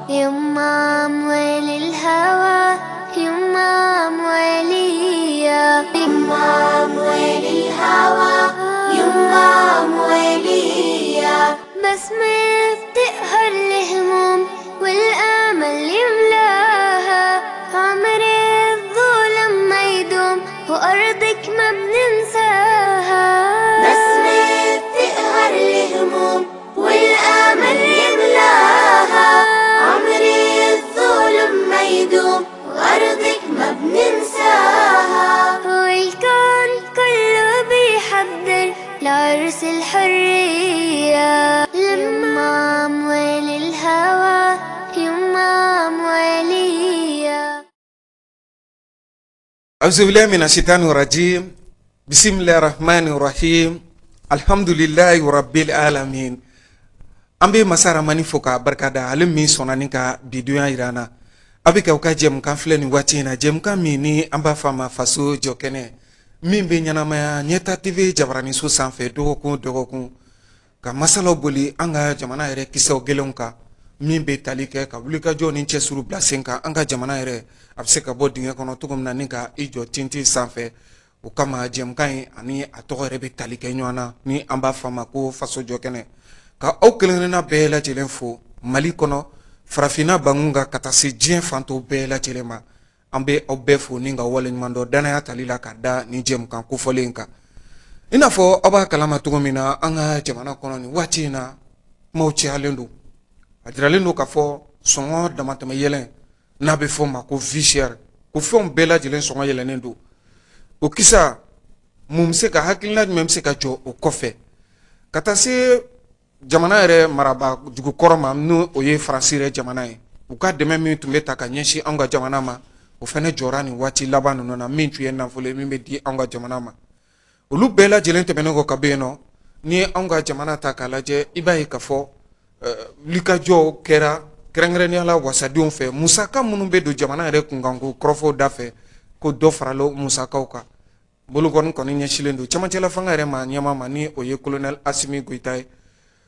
Yuma hawa yuma yuma والامل يملاها عمري الظلم ما يدوم وارضك ما بننساها والكون كله بيحضر لعرس الحرية لما أموال الهوى يما أموالية أعوذ بالله من الشيطان الرجيم بسم الله الرحمن الرحيم الحمد لله رب العالمين an bɛ masa ramani fo k'a barika da ale min sɔnna ni ka bi donya yira an na a bɛ k'aw ka jɛmukan filɛ nin waati in na jɛmukan min ni an b'a fɔ a ma faso jɔ kɛnɛ min bɛ ɲɛnamaya ɲɛta tv jabaraniso sanfɛ dɔgɔkun o dɔgɔkun ka masalaw boli an ka jamana yɛrɛ kisaw gɛlɛnw kan min bɛ tali kɛ ka wulikajɔ ni cɛsiri bila sen kan an ka jamana yɛrɛ a bɛ se ka bɔ dingɛ kɔnɔ cogo min na ni ka i jɔ tintin sanfɛ o kama jɛmukan in ani a tɔgɔ yɛrɛ bɛ tali kɛ ɲɔgɔn na ni an b'a fɔ a ma ko faso jɔ kɛnɛ ka aw kelenkelenna bɛɛ lajɛlen fo mali kɔnɔ farafinna bankun kan ka taa se diɲɛ fan tɔw bɛɛ lajɛlen ma an bɛ aw bɛɛ fo ni ka waleɲuman dɔn danaya tali la ka da nin jɛmukan kofɔlen kan i n'a fɔ aw b'a kalama cogo min na an ka jamana kɔnɔ nin waati in na kumaw cayalen don a jiralen don k'a fɔ sɔngɔ damatɛmɛ yɛlɛn n'a bɛ fɔ o ma ko vie chère ko fɛnw bɛɛ lajɛlen sɔngɔ yɛlɛnnen don o kisa mun bɛ se ka hakilina jumɛn bɛ se ka jɔ o kɔfɛ ka taa se jamana yɛrɛ marabaa dugu kɔrɔ ma n'o o ye faransi yɛrɛ jamana ye u ka dɛmɛ min tun bɛ ta ka ɲɛsin anw ka jamana ma o fana jɔra nin waati laban ninnu na min tun ye nafolo ye min bɛ di anw ka jamana ma olu bɛɛ lajɛlen tɛmɛnen kɔ ka bɔ yen nɔ n'i ye anw ka jamana ta k'a lajɛ i b'a ye k'a fɔ wulikajɔw kɛra kɛrɛnkɛrɛnnenya la wasadenw fɛ musaka minnu bɛ don jamana yɛrɛ kunkanko kɔrɔfɔw da fɛ ko dɔ farala o musakaw kan bolokɔni kɔni ɲɛsinnen don cɛmancɛla fanga yɛrɛ maa ɲɛmaa ma ni o ye kolonɛli asimi goyita ye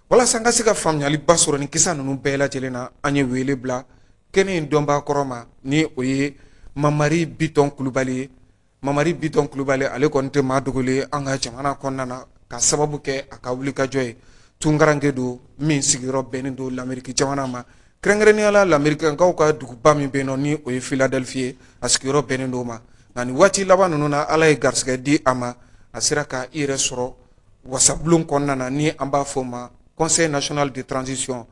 walasa an ka se ka faamuyaliba sɔrɔ nin kisa ninnu bɛɛ lajɛlen na an ye wele bila kɛnɛ in dɔnbaa kɔrɔ ma ni o ye mamari bitɔn kulubali ye mamari bitɔn kulubali ale kɔni tɛ maa dogolen ye an ka jamana kɔnɔna na ka sababu kɛ a ka wulikajɔ ye tunkaranke don min sigiyɔrɔ bɛnnen don lameriki jamana ma kɛrɛnkɛrɛnnenya la lamerikɛnkaw ka duguba min bɛ yen nɔ ni o ye filadelfi ye a sigiyɔrɔ bɛnnen don o ma nka nin waati laban ninnu na ala ye garisɛgɛ di a ma a sera ka i yɛrɛ sɔrɔ wasabulon kɔnɔna na ni an b'a fɔ o ma conseil national de transition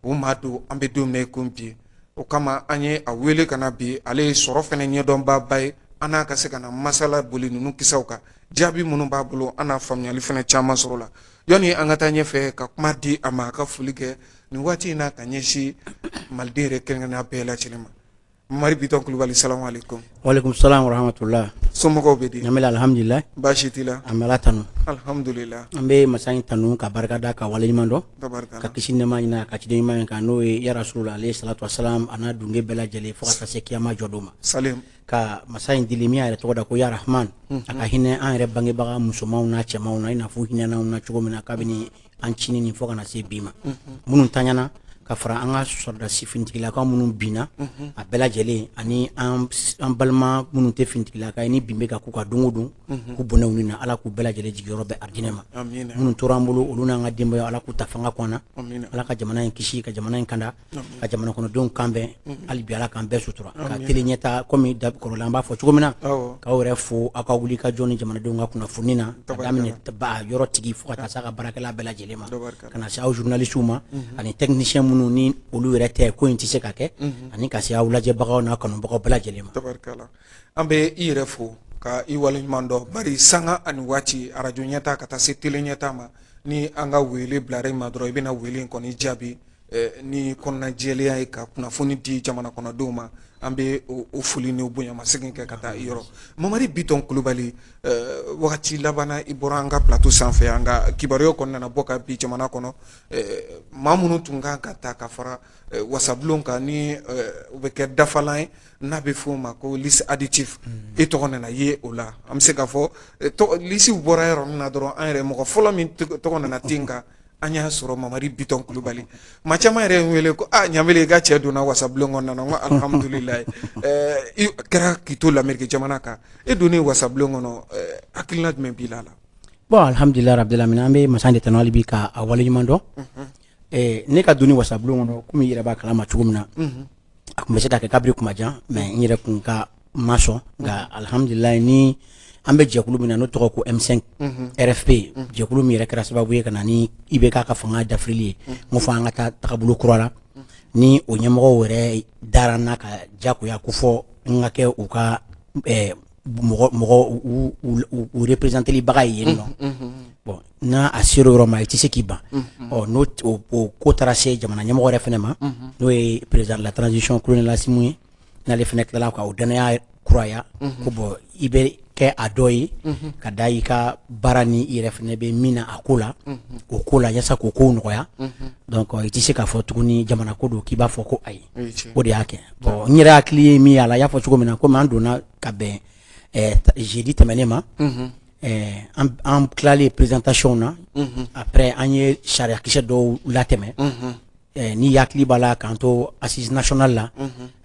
o maa don an bɛ don min na i ko bi o kama an ye a wele ka na bi ale ye sɔrɔ fana ɲɛdɔnbaaba ye an n'a ka se ka na masala boli ninnu kisaw kan jaabi minnu b'a bolo an n'a faamuyali fana caman sɔrɔ la yanni an ka taa ɲɛfɛ ka kuma di a ma a ka foli kɛ nin waati in na ka ɲɛsin maliden yɛrɛ kelenkelen bɛɛ lajɛlen ma Mamari Bitɔn Kulubali salamu aleykum. Walekum salam wa rahmatula. Somɔgɔw bɛ di? An bɛ alhamdulilayi. Baasi t'i la? An bɛ Ala tanu. Alhamdulilayi. An bɛ masa in tanu ka barika da ka waleɲuman dɔn. Tabarikala. Ka kisi ni nɛɛma ɲini a ka ciden ɲuman in kan n'o ye ya Rasulula alehi salatu wa salam a n'a dunge bɛɛ lajɛlen fo ka taa se kiyama jɔ don ma. Salim. Ka masa in deli min y'a yɛrɛ tɔgɔ da ko ya Rahman. A ka hinɛ an yɛrɛ bangebaga musomanw n'a cɛmanw na i n'a fɔ hinɛna anw na cogo min na kabini an cinin nin fo ka na se bi ma minnu tanyana ka fara an ka sɔrɔdasi finitigilakaw minnu binna a bɛɛ lajɛlen ani an balima minnu tɛ finitigilaka ye ni bin bɛ ka k'u kan don o don k'u bɔnɛ u ni na ala k'u bɛɛ lajɛlen jigiyɔrɔ bɛn arijinɛ ma minnu tora an bolo olu n'an ka denbaya ala k'u ta fanga kɔn na ala ka jamana in kisi ka jamana in kanda ka jamana kɔnɔdenw kan bɛn hali bi ala k'an bɛɛ sutura ka télé ɲɛta komi kɔrɔlen an b'a fɔ cogo min na k'aw yɛrɛ fo aw ka wuli ka jɔ ni jamanadenw ka kunnafoni na ka daminɛ yɔrɔ tigi fo ka taa se a ka baarakɛla bɛɛ lajɛlen ma ka na se aw journalistes ma ani technicien minnu ni olu yɛrɛ tɛ ko in tɛ se ka kɛ ani ka se aw lajɛbagaw n'a kanubagaw bɛɛ lajɛlen ma. An bɛ i yɛrɛ fo ka i waleɲuman dɔn bari sanga ani waati arajo ɲɛta ka taa se télé ɲɛta ma ni an ka wele bilara i ma dɔrɔn i bɛna wele in kɔni jaabi ni kɔnɔnajɛlenya ye ka kunnafoni di jamana kɔnɔdenw ma an bɛ o foli ni bonyamasegin kɛ ka taa i yɔrɔ Mamari Bitɔn Kulubali wagati laban na i bɔra an ka plateau sanfɛ an ka kibaruya kɔni nana bɔ ka bi jamana kɔnɔ maa minnu tun kan ka ta ka fara wasabulon kan ni u bɛ kɛ dafalan ye n'a bɛ f'o ma ko liste additive e tɔgɔ nana ye o la an bɛ se k'a fɔ liste bɔra yɔrɔ min na dɔrɔn an yɛrɛ mɔgɔ fɔlɔ min tɔgɔ nana ten kan An y'a sɔrɔ Mamari Bitɔn Kulubali, maa caman yɛrɛ ye n wele ko aa Ɲanbele, i ka cɛ donna wasabulon kɔnɔna na. N ko alihamudulilayi. I kɛra k'i to Lamɛriki jamana kan, e donnen wasabulon kɔnɔ, hakilina jumɛn b'i la? Bon, alhamdulilayi rabil alamin, an bɛ masa de tanu hali bi k'a waleɲuman dɔn. Ne ka donni wasabulon kɔnɔ, komi i yɛrɛ b'a kalama cogo min na, a tun bɛ se ka kɛ kabiri kuma jan, mais n yɛrɛ kun ka ma sɔn. Nka alihamdulilayi, ni an bɛ jɛkulu min na, n'o tɔgɔ ko M5 RFP, jɛkulu min yɛrɛ kɛra sababu ye ka na ni IBK ka fanga dafirili ye, n ko fɔ an ka taa tagabolo kura la, ni o ɲɛmɔgɔw yɛrɛ dara n na ka jagoya ko fɔ n ka kɛ u ka mɔgɔ mɔgɔ u représentelibaga ye yen nɔ. Bon, n'a a sera o yɔrɔ ma, i tɛ se k'i ban. Ɔ, n'o o ko taara se jamana ɲɛmɔgɔ yɛrɛ fana ma, n'o ye président de la transition, colonel Assimi ye, n'ale fana tilala ka o danaya kuraya ko bon, i bɛ kɛ a dɔ ye ka da i ka baara ni i yɛrɛ fana bɛ min na a ko la, o ko la, yasa k'o kow nɔgɔya. Donc i tɛ se k'a fɔ tuguni jamana ko don k'i b'a fɔ ko ayi. O de y'a kɛ. Bon, n yɛrɛ hakili ye min ye a la, i y'a fɔ cogo min na, komi an donna ka bɛn jeudi tɛmɛnen ma, an tilalen présentation na, après an ye sariyakisɛ dɔw latɛmɛ. N'i hakili b'a la, k'an to assise nationale la,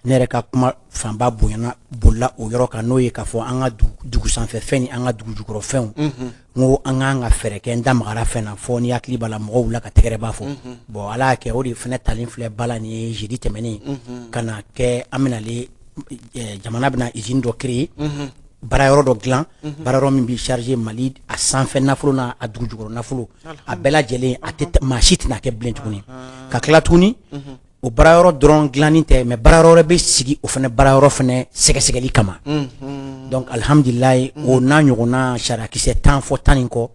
ne yɛrɛ ka kuma fanba bonyana bolila o yɔrɔ kan, n'o ye k'a fɔ an ka dugu sanfɛ fɛn ni an ka dugu jukɔrɔ fɛnw, n ko an k'an ka fɛɛrɛ kɛ. N da magara fɛn na fɔ n'i hakili b'a la, mɔgɔw wulila ka tɛgɛrɛba fɔ. Bon, Ala y'a kɛ, o de fana talen filɛ ba la nin ye jeudi tɛmɛnen ka na kɛ, an bɛnalen jamana bɛna usine dɔ créer, baara yɔrɔ dɔ dilan, baara yɔrɔ min bɛ chargé Mali a sanfɛ nafolo n'a a dugu jukɔrɔ nafolo, a bɛɛ lajɛlen, a tɛ maa si tɛna kɛ bilen tuguni. Ka tila tuguni, o baara yɔrɔ dɔrɔn dilanni tɛ, mais baara yɔrɔ wɛrɛ bɛ sigi o fana baara yɔrɔ fana sɛgɛsɛgɛli kama. Donc alihamudulilayi, o n'a ɲɔgɔnna sariyakisɛ 10 fɔ 10 ni kɔ,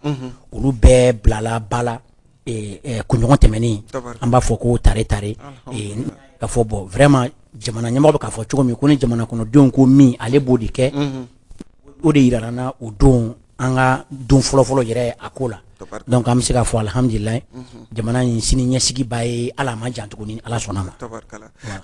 olu bɛɛ bilala ba la kunɲɔgɔn tɛmɛnen. An b'a fɔ ko tare tare ka fɔ, bon, vraiment, jamana ɲɛmɔgɔ bɛ k'a fɔ cogo min ko ni jamana kɔnɔdenw ko min, ale b'o de kɛ. O de yirala n na o don, an ka don fɔlɔfɔlɔ yɛrɛ a ko la. Donc an bɛ se k'a fɔ alihamudulilayi, jamana in sini ɲɛsigi b'a ye. Ala a ma jan tuguni, Ala sɔnna ma.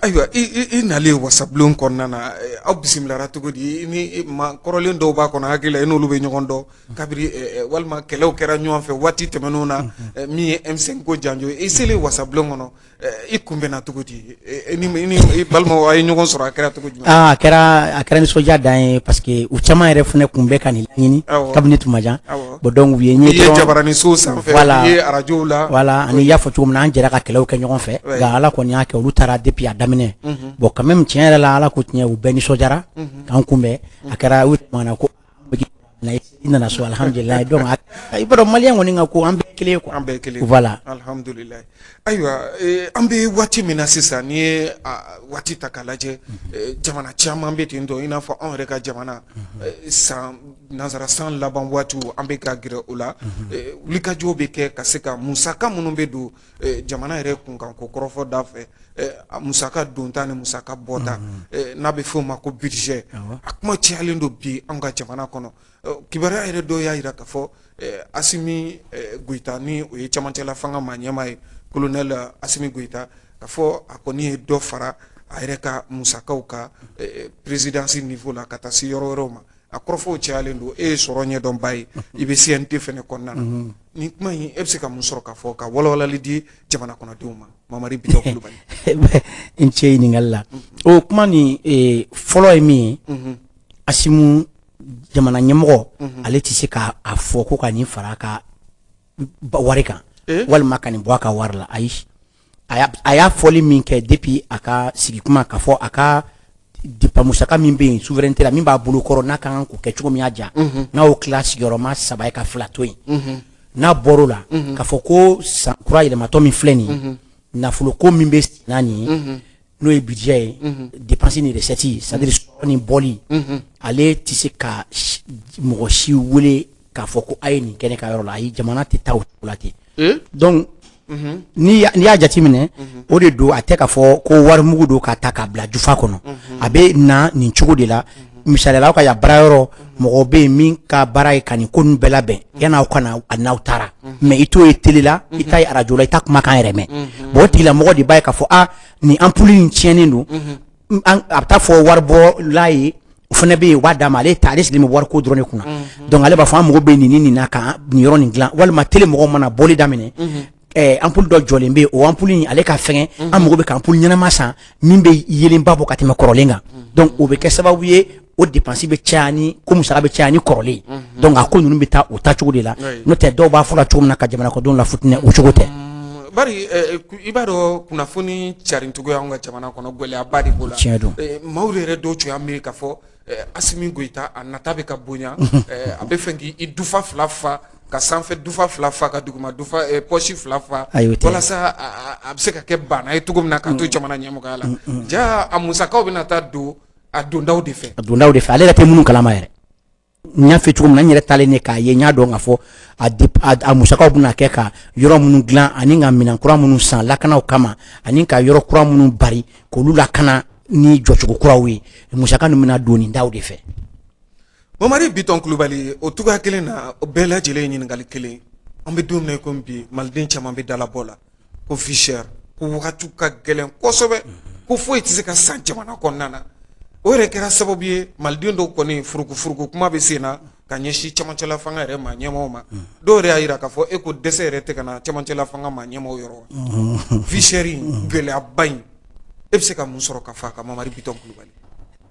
Ayiwa, i nalen wasabulon kɔnɔna na, aw bisimilara cogo di? Ni ma kɔrɔlen dɔw b'a kɔnɔ, hakili la i n'olu bɛ ɲɔgɔn dɔn kabiri, walima kɛlɛw kɛra ɲɔgɔn fɛ waati tɛmɛnenw na, min ye M5 ko janjo ye, i selen wasabulon kɔnɔ, i kunbɛnna cogo di? Ni i balimaw, a ye ɲɔgɔn sɔrɔ, a kɛra cogo jumɛn? Aa, a kɛra nisɔndiya dan ye, parce que u caman yɛrɛ fana tun bɛ ka nin ɲini kabini tuma jan. Bon, donc u ye n ye i ye jabaraninso sanfɛ, voilà, i ye arajow la. Voilà, ani i y'a fɔ cogo min na, an jɛra ka kɛlɛw kɛ ɲɔgɔn fɛ, nka Ala kɔni y'a kɛ, olu taara depuis a daminɛ. Bon, quand même, tiɲɛ yɛrɛ la, Ala ko tiɲɛ, u bɛɛ nisɔndiyara k'an kunbɛn. A kɛra u tuma ko i nana so, alhamdulilayi. Donc i b'a dɔn, maliyɛn kɔni ka ko, an bɛɛ kelen quoi. An bɛɛ kelen. Voilà. Alhamdulilayi. Ayiwa, an bɛ waati min na sisan, n'i ye waati ta k'a lajɛ, jamana caman bɛ ten tɔ, i n'a fɔ anw yɛrɛ ka jamana, san nansara san laban waatiw, an bɛ ka gɛrɛ o la, wulikajɔw bɛ kɛ ka se ka musaka minnu bɛ don jamana yɛrɛ kunkanko kɔrɔfɔ da fɛ, musaka donta ni musaka bɔta, n'a bɛ f'o ma ko budget, a kuma cayalen don bi an ka jamana kɔnɔ. Kibaruya yɛrɛ dɔw y'a jira k'a fɔ Asimi Goyita, ni o ye camancɛla fanga maa ɲɛmaa ye, colonel Asimi Goyita, k'a fɔ a kɔni ye dɔ fara a yɛrɛ ka musakaw kan présidence niveau la ka taa se yɔrɔ wɛrɛw ma. A kɔrɔfɔw cayalen don. E ye sɔrɔ ɲɛdɔnba ye, i bɛ CNT fɛnɛ kɔnɔna na. Nin kuma in, e bɛ se ka mun sɔrɔ k'a fɔ ka walawalali di jamana kɔnɔdenw ma, Mamari Bitɔn Kulubali? N ce ɲininkali la. O kuma nin fɔlɔ ye min ye, Asimu, jamana ɲɛmɔgɔ, ale tɛ se k'a fɔ ko ka nin fara a ka wari kan walima ka nin bɔ a ka wari la. Ayi, a y'a fɔli min kɛ depuis a ka sigi kuma, k'a fɔ a ka musaka min bɛ yen souveraineté la, min b'a bolo kɔrɔ, n'a ka kan k'o kɛ cogo min y'a diya, n'a y'o tila sigiyɔrɔma saba ye ka fila to yen, n'a bɔr'o la, k'a fɔ ko san kura yɛlɛmatɔ min filɛ nin ye, nafolo ko min bɛ sen na nin ye, n'o ye budget ye, dépense ni recette, c'est à dire sɔrɔ ni bɔli, ale tɛ se ka mɔgɔ si wele k'a fɔ ko a ye nin kɛ ne ka yɔrɔ la. Ayi, jamana tɛ taa o cogo la ten. Donc n'i y'a jateminɛ, o de don, a tɛ k'a fɔ ko wari mugu don ka ta k'a bila jufa kɔnɔ. A bɛ na nin cogo de la. Misaliya la, aw ka yan baara yɔrɔ, mɔgɔ bɛ yen min ka baara ye ka nin ko ninnu bɛɛ labɛn yan'aw ka na, n'aw taara, mais i t'o ye télé la, i t'a ye arajo la, i t'a kumakan yɛrɛ mɛn. Bon, o tigilamɔgɔ de b'a ye k'a fɔ a nin ampoule in tiɲɛnen don, a bɛ taa fɔ waribɔla ye, o fana bɛ yen, u b'a d'a ma. Ale ta, ale sigilen bɛ wariko dɔrɔn de kunna. Donc ale b'a fɔ an mago bɛ nin ni nin na ka nin yɔrɔ nin dilan, walima télé mɔgɔw mana bɔli daminɛ. Ampoule dɔ jɔlen bɛ yen, o ampoule in ale ka fɛngɛ, an mago bɛ ka ampoule ɲɛnama san min bɛ yeelenba bɔ ka tɛmɛ kɔrɔlen kan. Donc o bɛ kɛ sababu ye, o dépense bɛ caya ni ko musaka bɛ caya ni kɔrɔlen. Donc a ko ninnu bɛ taa o taacogo de la. N'o tɛ, dɔw b'a fɔ la cogo min na ka jamana kɔnɔdenw lafutinɛ, o cogo tɛ. Bari i b'a dɔn, kunnafoni carincogo y'anw ka jamana kɔnɔ, gɛlɛyaba de b'o la. Tiɲɛ don. Maaw yɛrɛ dɔw tun y'a miiri k'a fɔ Asimi Goyita, a nata bɛ ka bonya, a bɛ fɛ k'i dufa fila fa, ka sanfɛ dufa fila fa, ka duguma dufa poche fila fa, walasa a bɛ se ka kɛ baana ye cogo min na k'a to jamana ɲɛmɔgɔya la. Ja a musakaw bɛna taa don a dondaw de fɛ. A dondaw de fɛ, ale yɛrɛ tɛ minnu kalama yɛrɛ. N y'a fɔ cogo min na, n yɛrɛ taalen ne k'a ye, n y'a dɔn k'a fɔ a musakaw bɛna kɛ ka yɔrɔ minnu dilan ani ka minɛn kura minnu san lakanaw kama, ani ka yɔrɔ kura minnu bari k'olu lakana ni jɔcogo kuraw ye, musaka ninnu bɛna don nin daw de fɛ. Mamari Bitɔn Kulubali, o cogoya kelen na, o bɛɛ lajɛlen ye ɲininkali kelen. An bɛ don min na i komi bi, maliden caman bɛ dalabɔ la ko vie chère, ko wagatiw ka gɛlɛn kosɛbɛ, ko foyi tɛ se ka san jamana kɔnɔna na. O yɛrɛ kɛra sababu ye, maliden dɔw kɔni furukufuruku kuma bɛ sen na ka ɲɛsin cɛmancɛla fanga yɛrɛ maa ɲɛmaaw ma. Dɔw yɛrɛ y'a jira k'a fɔ e ko dɛsɛ yɛrɛ tɛ ka na cɛmancɛla fanga maa ɲɛmaaw yɔrɔ wa. Vie chère in, gɛlɛyaba in, e bɛ se ka mun sɔrɔ ka fɔ a kan, Mamari Bitɔn Kulubali?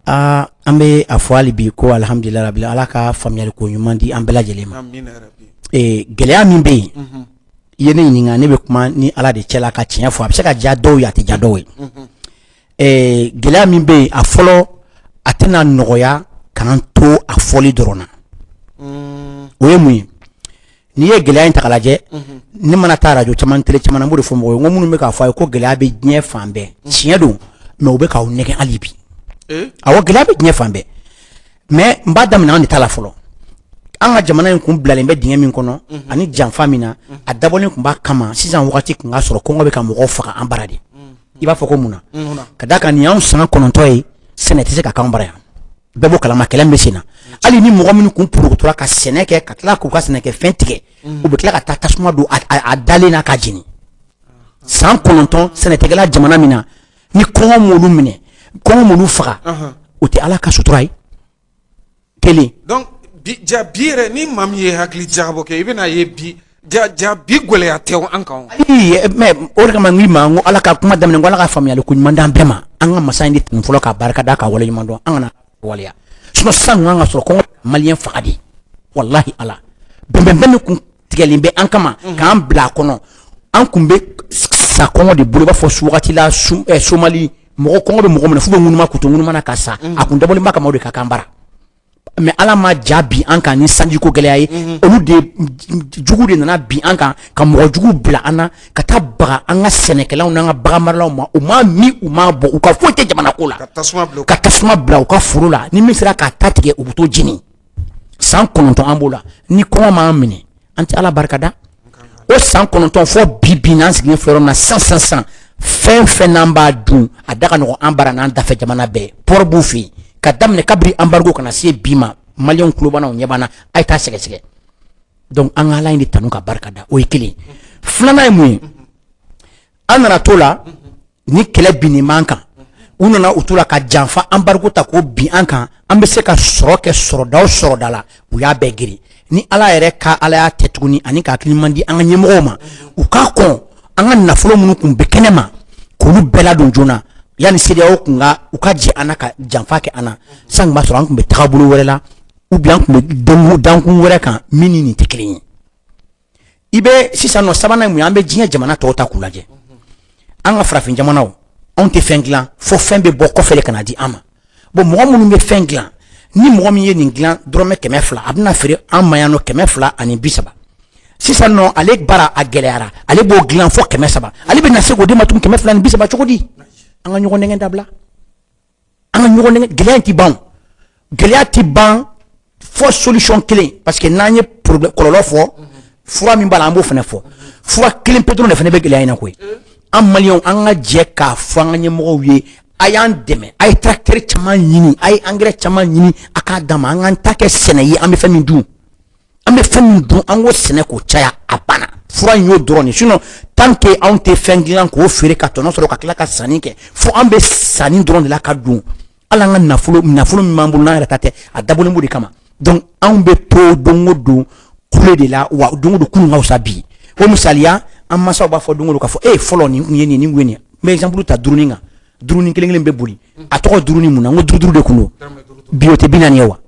Aa, an bɛ a fɔ hali bi ko alihamudulila rabi, Ala ka faamuyali ko ɲuman di an bɛɛ lajɛlen ma. Gɛlɛya min bɛ yen, i ye ne ɲininka, ne bɛ kuma ni Ala de cɛla ka tiɲɛ fɔ. A bɛ se ka diya dɔw ye, a tɛ diya dɔw ye. Gɛlɛya min bɛ yen, a fɔlɔ, a tɛna nɔgɔya k'an to a fɔli dɔrɔn na. O ye mun ye? N'i ye gɛlɛya in ta k'a lajɛ, ne mana taa arajo caman, télé caman na, n b'o de fɔ mɔgɔw ye, n ko minnu bɛ k'a fɔ a ye ko gɛlɛya bɛ diɲɛ fan bɛɛ, tiɲɛ don, mais u bɛ k'aw nɛgɛn hali bi. Awɔ, gɛlɛya bɛ diɲɛ fan bɛɛ, mais n b'a daminɛ an de ta la fɔlɔ. An ka jamana in kun bilalen bɛ dingɛ min kɔnɔ ani janfa min na, a dabɔlen tun b'a kama sisan wagati tun ka sɔrɔ kɔngɔ bɛ ka mɔgɔw faga an bara de. I b'a fɔ ko mun na? Ka d'a kan nin y'anw san 9 ye, sɛnɛ tɛ se ka k'an bara yan. Bɛɛ b'o kalama, kɛlɛ min bɛ sen na. Hali ni mɔgɔ minnu kun porokotora ka sɛnɛ kɛ, ka tila k'u ka sɛnɛkɛfɛn tigɛ, u bɛ tila ka taa tasuma don a dalen na k'a jeni. San 9 sɛnɛkɛla jamana min na, ni kɔngɔ m'olu minɛ, kɔngɔ m'olu faga, o tɛ Ala ka sutura ye kelen. Donc bi ja, bi yɛrɛ, ni maa min ye hakili jagabɔ kɛ, i bɛna ye bi ja ja, bi gɛlɛya tɛ an kan. Ayi, mais o de kama n k'i ma, n ko Ala ka kuma daminɛ, n ko Ala ka faamuyali ko ɲuman d'an bɛɛ ma. An ka masa in de tanu fɔlɔ, k'a barika da, k'a waleɲuman dɔn. An kana waleya, sinon sisan kun kan ka sɔrɔ kɔngɔ maliyɛn faga de. Walahi Ala, bɛnbɛnbɛn min kun tigɛlen bɛ an kama k'an bila a kɔnɔ, an kun bɛ sa kɔngɔ de bolo. I b'a fɔ su wagati la, Somali mɔgɔ, kɔngɔ bɛ mɔgɔ minɛ f'u bɛ ŋunuma k'u to ŋunuma na ka sa. A kun dabɔlen b'a kama o de ka k'an bara, mais Ala ma ja bin an kan ni sanjiko gɛlɛya ye. Olu de jugu de nana bin an kan, ka mɔgɔ jugu bila an na, ka taa baga an ka sɛnɛkɛlaw n'an ka bagan maralaw ma. U ma min, u ma bɔ, u ka foyi tɛ jamana ko la. Ka tasuma bila u ka foro la, ni min sera k'a ta tigɛ, u bɛ t'o jeni. San 9 an b'o la, ni kɔngɔ m'an minɛ, an tɛ Ala barika da. O san 9 fɔ bi bi n'an sigilen filɛ yɔrɔ min na sisan sisan sisan, fɛn fɛn n'an b'a dun, a da ka nɔgɔn an bara n'an dafɛ jamana bɛɛ. Port b'u fɛ yen ka daminɛ kabiri embargo kana se bi ma. Maliyɛnw tulo b'an na, u ɲɛ b'an na, a ye taa sɛgɛsɛgɛ. Donc an ka Ala in de tanu ka barika da, o ye kelen. Filanan ye mun ye? An nana to la ni kɛlɛ binnen b'an kan, u nana u to la ka janfa embargo ta k'o bin an kan. An bɛ se ka sɔrɔ kɛ sɔrɔda o sɔrɔda la, u y'a bɛɛ geren. Ni Ala yɛrɛ ka Ala y'a tɛ tuguni, ani ka hakili ɲuman di an ka ɲɛmɔgɔw ma, u k'a kɔn an ka nafolo minnu kun bɛ kɛnɛ ma, k'olu bɛɛ ladon joona yanni CEDEAO kun ka u ka jɛ an na ka janfa kɛ an na. San kun b'a sɔrɔ an kun bɛ tagabolo wɛrɛ la, ou bien an kun bɛ dankun wɛrɛ kan min ni nin tɛ kelen ye. I bɛ sisan nɔ, sabanan ye mun ye? An bɛ diɲɛ jamana tɔw ta k'u lajɛ. An ka farafin jamanaw, anw tɛ fɛn dilan fo fɛn bɛ bɔ kɔfɛ de ka na di an ma. Bon, mɔgɔ minnu bɛ fɛn dilan, ni mɔgɔ min ye nin dilan dɔrɔmɛ 200, a bɛna feere an ma yan nɔ 230. Sisan nɔ, ale bara a gɛlɛyara, ale b'o dilan fo 300, ale bɛ na se k'o di ma tuguni 230 cogo di? An ka ɲɔgɔn nɛgɛn dabila, an ka ɲɔgɔn nɛgɛn. Gɛlɛya in ti ban, gɛlɛya ti ban fo solution kelen, parce que n'an ye kɔlɔlɔ fɔ, fura min b'a la, an b'o fana fɔ. Fura kelen pe dɔrɔn de fana bɛ gɛlɛya in na koyi. An maliyɛnw, an ka jɛ k'a fɔ an ka ɲɛmɔgɔw ye: a y'an dɛmɛ, a ye tracteur caman ɲini, a ye engrais caman ɲini, a k'a d'an ma, an k'an ta kɛ sɛnɛ ye. An bɛ fɛn min dun, an bɛ fɛn min dun, an k'o sɛnɛ k'o caya. A banna, fura in y'o dɔrɔn de. Sinon tant que anw tɛ fɛn dilan k'o feere ka tɔnɔ sɔrɔ ka tila ka sanni kɛ, fo an bɛ sanni dɔrɔn de la ka don. Hali an ka nafolo, nafolo min b'an bolo n'an yɛrɛ ta tɛ, a dabɔlen b'o de kama. Donc anw bɛ to don o don kule de la wa, don o don kunun ka fisa bi. O misaliya, An mansaw b'a fɔ don o don k'a fɔ e fɔlɔ nin tun ye nin, nin tun ye nin. N bɛ exemple ta durunin kan. Durunin kelen kelen bɛ boli, a tɔgɔ durunin mun na? N ko duuru duuru de tun don. Bi o tɛ 40 ye wa?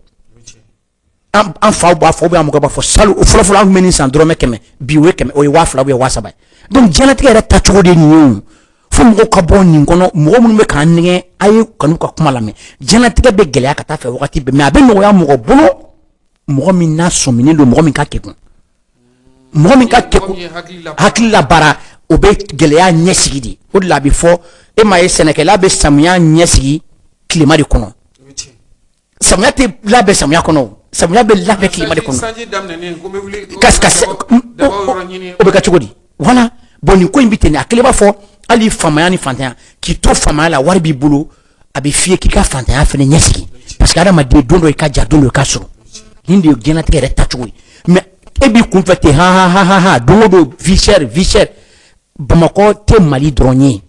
An faw b'a fɔ, an mɔkɛ b'a fɔ salon, fɔlɔ fɔlɔ an tun bɛ nin san dɔrɔmɛ 100, bi o ye 100, o ye 2000 ou bien 3000 ye. Donc diɲɛlatigɛ yɛrɛ taacogo de ye nin ye. O fo mɔgɔw ka bɔ nin kɔnɔ. Mɔgɔ minnu bɛ k'an nɛgɛn, a ye kan'u ka kuma lamɛn. Diɲɛlatigɛ bɛ gɛlɛya ka taa fɛ wagati bɛɛ, mais a bɛ nɔgɔya mɔgɔ bolo, mɔgɔ min n'a sɔminen don, mɔgɔ min ka kekun, mɔgɔ min ka kekun, hakili la baara, o bɛ gɛlɛya ɲɛsigi de. O de la a bɛ fɔ e m'a ye, sɛnɛkɛla bɛ samiya ɲɛsigi tilema de kɔnɔ. Samiya tɛ labɛn samiya kɔnɔ, samiya bɛ labɛn tilema de kɔnɔ. O bɛ kɛ cogo di? Voilà. Bon, nin ko in bɛ ten. A kelen b'a fɔ hali faamaya ni fantanya, k'i to faamaya la, wari b'i bolo, a bɛ f'i ye k'i ka fantanya fana ɲɛsigi, parce que adamaden, don dɔ i ka ja, don dɔ i ka sɔrɔ. Nin de ye diɲɛlatigɛ yɛrɛ taacogo ye. Mais e b'i kunfɛ ten, ha ha ha ha, don o don vie chère, vie chère. Bamakɔ tɛ Mali dɔrɔn ye.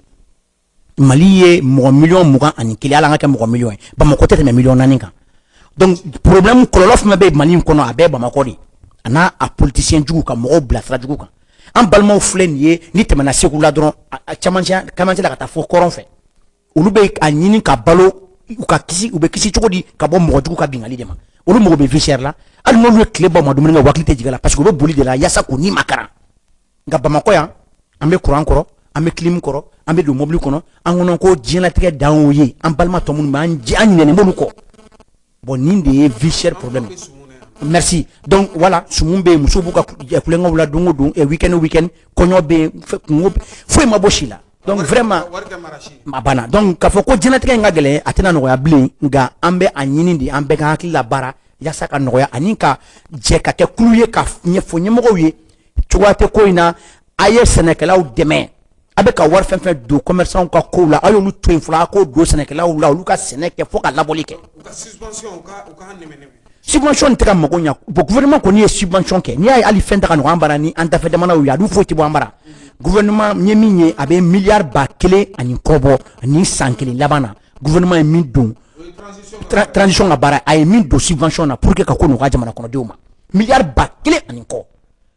Mali ye mɔgɔ miliyɔn 21, hali an ka kɛ mɔgɔ miliyɔn ye, Bamakɔ tɛ tɛmɛ miliyɔn 4 kan. Donc problème, kɔlɔlɔ fɛn bɛ Mali in kɔnɔ, a bɛɛ Bamakɔ de, a n'a a politicien jugu ka mɔgɔw bila sira jugu kan. An balimaw filɛ nin ye, ni tɛmɛna Segu la dɔrɔn, a camancɛ camancɛ la ka taa fo kɔrɔn fɛ, olu bɛ a ɲini ka balo, u ka kisi, u bɛ kisi cogo di ka bɔ mɔgɔ jugu ka bingali de ma? Olu mago bɛ vie chère la. Hali n'olu ye tile ban, u ma dumuni kɛ, u hakili tɛ jigin a la, parce que u bɛ boli de la yaasa k'u ni makaran. Nka Bamakɔ yan, an bɛ courant kɔrɔ, an bɛ clim kɔrɔ, an bɛ don mobili kɔnɔ, an kɔnɔ ko diɲɛlatigɛ dan y'o ye. An balima tɔ minnu bɛ an, an ɲinɛnen b'olu kɔ. Bon, nin de ye vie chère problème. Merci. Donc voilà, sumu bɛ yen, musow b'u ka kulonkɛw la don o don, week-end o week-end, kɔɲɔ bɛ yen, kungo foyi ma bɔ si la. Donc vraiment, a banna. Donc k'a fɔ ko diɲɛlatigɛ in ka gɛlɛn, a tɛna nɔgɔya bilen, nka an bɛ a ɲini de, an bɛɛ ka hakili la baara yaasa ka nɔgɔya, ani ka jɛ ka kɛ kulu ye ka ɲɛfɔ ɲɛmɔgɔw ye cogoya tɛ ko in na. A ye sɛnɛkɛlaw dɛmɛ. A bɛ ka wari fɛn fɛn don commerçant ka kow la, a y'olu to yen fɔlɔ, a k'o don sɛnɛkɛlaw la, olu ka sɛnɛ kɛ fo ka labɔli kɛ. Subvention tɛ ka mago ɲɛ. Bon, gouvernement kɔni ye subvention kɛ. N'i y'a ye hali fɛn ta ka nɔgɔn an bara ni an dafɛ jamanaw ye, a dun foyi tɛ bɔ an bara. Gouvernement ye min ye, a bɛ miliyari 1000 ani kɔ bɔ ni san kelen laban na. Gouvernement ye min don transition ka baara, a ye min don subvention na pour que ka ko nɔgɔya jamana kɔnɔdenw ma, miliyari 1000 ani kɔ.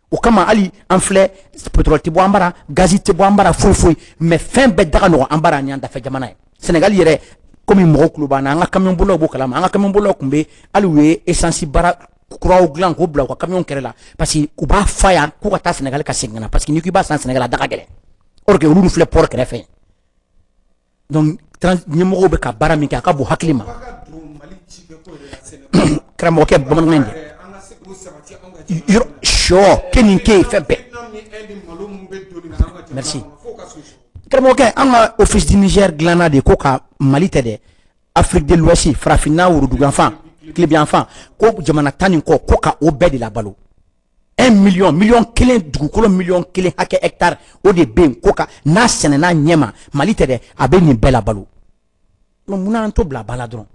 O kama hali an filɛ, pétrole tɛ bɔ an bara, gazi tɛ bɔ an bara, foyi foyi, mais fɛn bɛɛ da ka nɔgɔn an bara ni an dafɛ jamana ye. Sénégal yɛrɛ, komi mɔgɔw tulo b'an na, an ka camion bolilaw b'o kalama. An ka camion bolilaw tun bɛ hali u ye essence bara kuraw dilan k'o bila u ka camion kɛrɛ la, parce que u b'a fa yan k'u ka taa Sénégal ka segin ka na, parce que n'i ko i b'a san Sénégal, a da ka gɛlɛn. Or que olu filɛ port kɛrɛfɛ. Donc ɲɛmɔgɔw bɛ ka baara min kɛ, a ka bon hakili ma. Karamɔgɔkɛ, bamanankan in dɛ, yɔrɔ sɔ, keninke, fɛn bɛɛ. Merci, karamɔgɔkɛ. An ka Office du Niger dilanna de ko ka Mali tɛ dɛ, Afrique de l'Ouest, farafinna woroduguyanfan, tilebiyanfan, ko jamana tan ni kɔ, ko ka o bɛɛ de labalo. 1 million, miliyɔn 1, dugukolo miliyɔn 1 hakɛ, hectare, o de bɛ yen ko ka n'a sɛnɛna ɲɛ ma, Mali tɛ dɛ, a bɛ nin bɛɛ labalo. Munna an t'o bila ba la dɔrɔn?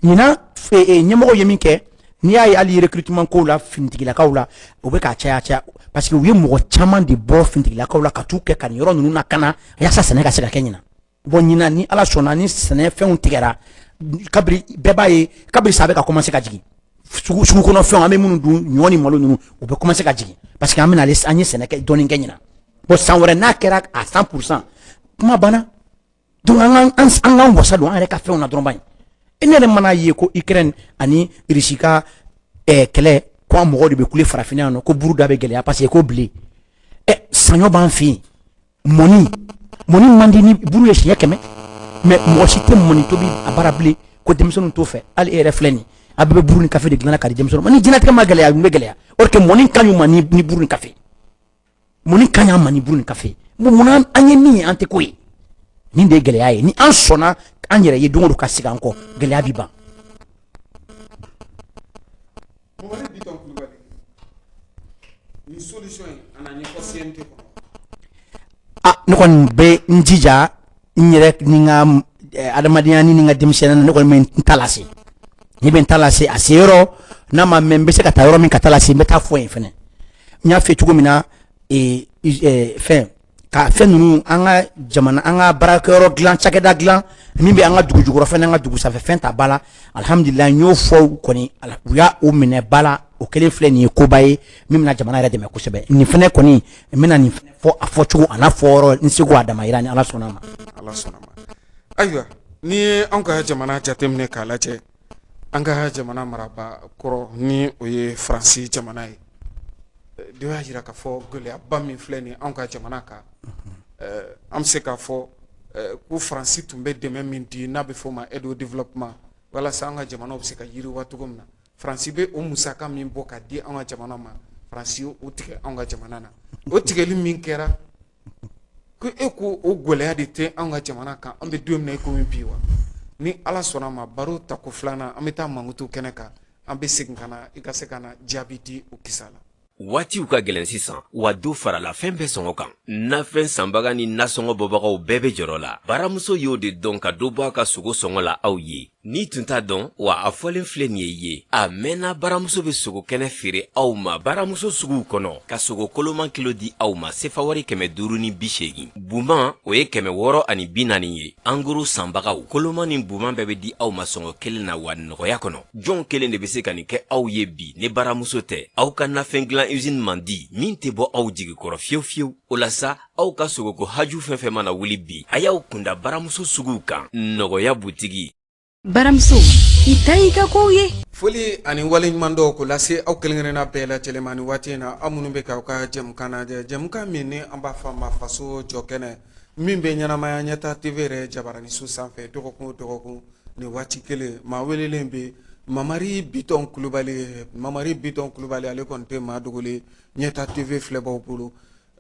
Ɲinan ɲɛmɔgɔw ye min kɛ, n'i y'a ye hali recrutement kow la finitigilakaw la, o bɛ k'a caya caya, parce que u ye mɔgɔ caman de bɔ finitigilakaw la ka t'u kɛ ka nin yɔrɔ ninnu lakana yaasa sɛnɛ ka se ka kɛ ɲinan. Bon, ɲinan, ni Ala sɔnna, ni sɛnɛ fɛnw tigɛra, kabiri bɛɛ b'a ye, kabiri sa bɛ ka commencer ka jigin, sugu sugu kɔnɔ fɛnw an bɛ minnu dun, ɲɔ ni malo ninnu, u bɛ commencer ka jigin, parce que an bɛna an ye sɛnɛ kɛ, dɔɔnin kɛ ɲinan. Bon, san wɛrɛ n'a kɛra à 100%, kuma banna. Donc an k'an wasa don an yɛrɛ ka fɛnw na dɔrɔn ba ye. E ne yɛrɛ mana ye ko Ukraine ani Russie ka kɛlɛ, ko an mɔgɔw de bɛ kule farafinna yan nɔ ko buru da bɛ gɛlɛya, parce que ko blé, saɲɔ b'an fɛ yen, mɔni mɔni man di ni buru ye siɲɛ 100, mais mɔgɔ si tɛ mɔni tobi a bara bilen, ko denmisɛnninw t'o fɛ. Hali e yɛrɛ filɛ nin, a bɛɛ bɛ buru ni kafe de dilanna ka di denmisɛnninw ma. Ni diɲɛlatigɛ ma gɛlɛya, mun bɛ gɛlɛya? Or que mɔni ka ɲi u ma ni buru ni kafe, mɔni ka ɲi an ma ni buru ni kafe. Bon, munna an ye min ye, an tɛ ko ye? Nin de ye gɛlɛya ye. Ni an sɔnna an yɛrɛ ye don o don ka segin an kɔ, gɛlɛya bi ban. Mamadi Bitɔn Kulubali, nin solution in, a na ɲɛfɔ CNT kɔnɔ. Ah, ne kɔni bɛ n jija n yɛrɛ ni n ka adamadenya ni n ka denmisɛnninya na, ne kɔni bɛ n ta lase. Ne bɛ n ta lase a se yɔrɔ n'a ma mɛn, n bɛ se ka taa yɔrɔ min ka taa lase, n bɛ taa fɔ yen fɛnɛ. N y'a fɔ cogo min na, fɛn ka fɛn ninnu, an ka jamana, an ka baarakɛyɔrɔ dilan, cakɛda dilan min bɛ an ka dugu jukɔrɔ fɛn, an ka dugu sanfɛ fɛn ta ba la. Alihamudulila, n y'o fɔ kɔni, u y'a o minɛ ba la. o kelen filɛ nin ye koba ye min bɛna jamana yɛrɛ dɛmɛ kosɛbɛ. Nin fana kɔni, n bɛna nin fɔ a fɔcogo a n'a fɔyɔrɔ, n seko a damayira, ni Ala sɔnna a ma. Ala sɔnna ma. Ayiwa, n'i ye anw ka jamana jateminɛ k'a lajɛ, an ka jamana maraba kɔrɔ, ni o ye Faransi jamana ye, dɔ y'a jira k'a fɔ gɛlɛyaba min filɛ nin anw ka jamana kan, an bɛ se k'a fɔ ko Faransi tun bɛ dɛmɛ min di, n'a bɛ f'o ma aide au développement, walasa an ka jamanaw bɛ se ka yiriwa cogo min na, Faransi bɛ o musaka min bɔ ka di an ka jamana ma, Faransi o tigɛ an ka jamana na. O tigɛli min kɛra, ko e ko o gɛlɛya de tɛ an ka jamana kan an bɛ don min na i komi bi wa? Ni Ala sɔnna ma, baro tako filanan, an bɛ taa mankutu kɛnɛ kan, an bɛ segin ka na, i ka se ka na jaabi di o kisa la. Waatiw ka gɛlɛn sisan wa, dɔ farala fɛn bɛɛ sɔngɔ kan. Nafɛn sanbaga ni nasɔngɔ bɔbagaw bɛɛ bɛ jɔrɔ la. Baramuso y'o de dɔn ka dɔ bɔ a ka sogo sɔngɔ la aw ye. N'i tun t'a dɔn wa, a fɔlen filɛ nin ye ye a mɛnna. Baramuso bɛ sogo kɛnɛ feere aw ma baramuso suguw kɔnɔ, ka sogo koloman kilo di aw ma sefa wari 580, buman o ye 640 ye. En gros sanbagaw, koloman ni buman bɛɛ bɛ di aw ma sɔngɔ kelen na wa nɔgɔya kɔnɔ. Jɔn kelen de bɛ se ka nin kɛ aw ye bi ni baramuso tɛ? Aw ka nafɛn dilan usine man di min tɛ bɔ aw jigi kɔrɔ fiyewu fiyewu. O la sa, aw ka sogoko haju fɛn fɛn mana wuli bi, a y'aw kunda baramuso suguw kan, nɔgɔya butigi. Baramuso, i ta y'i ka kow ye. Foli ani waleɲuman dɔw ko lase aw kelenkelenna bɛɛ lajɛlen ma ni waati in na, aw minnu bɛ k'aw ka jɛmukan lajɛ, jɛmukan min ni an b'a fɔ a ma Faso Jɔ Kɛnɛ, min bɛ ɲɛnamaya Ɲɛta TV yɛrɛ jabaraniso sanfɛ dɔgɔkun o dɔgɔkun nin waati kelen. Maa welelen bɛ Mamari Bitɔn Kulubali. Mamari Bitɔn Kulubali, ale kɔni tɛ maa dogolen Ɲɛta TV filɛbaw bolo.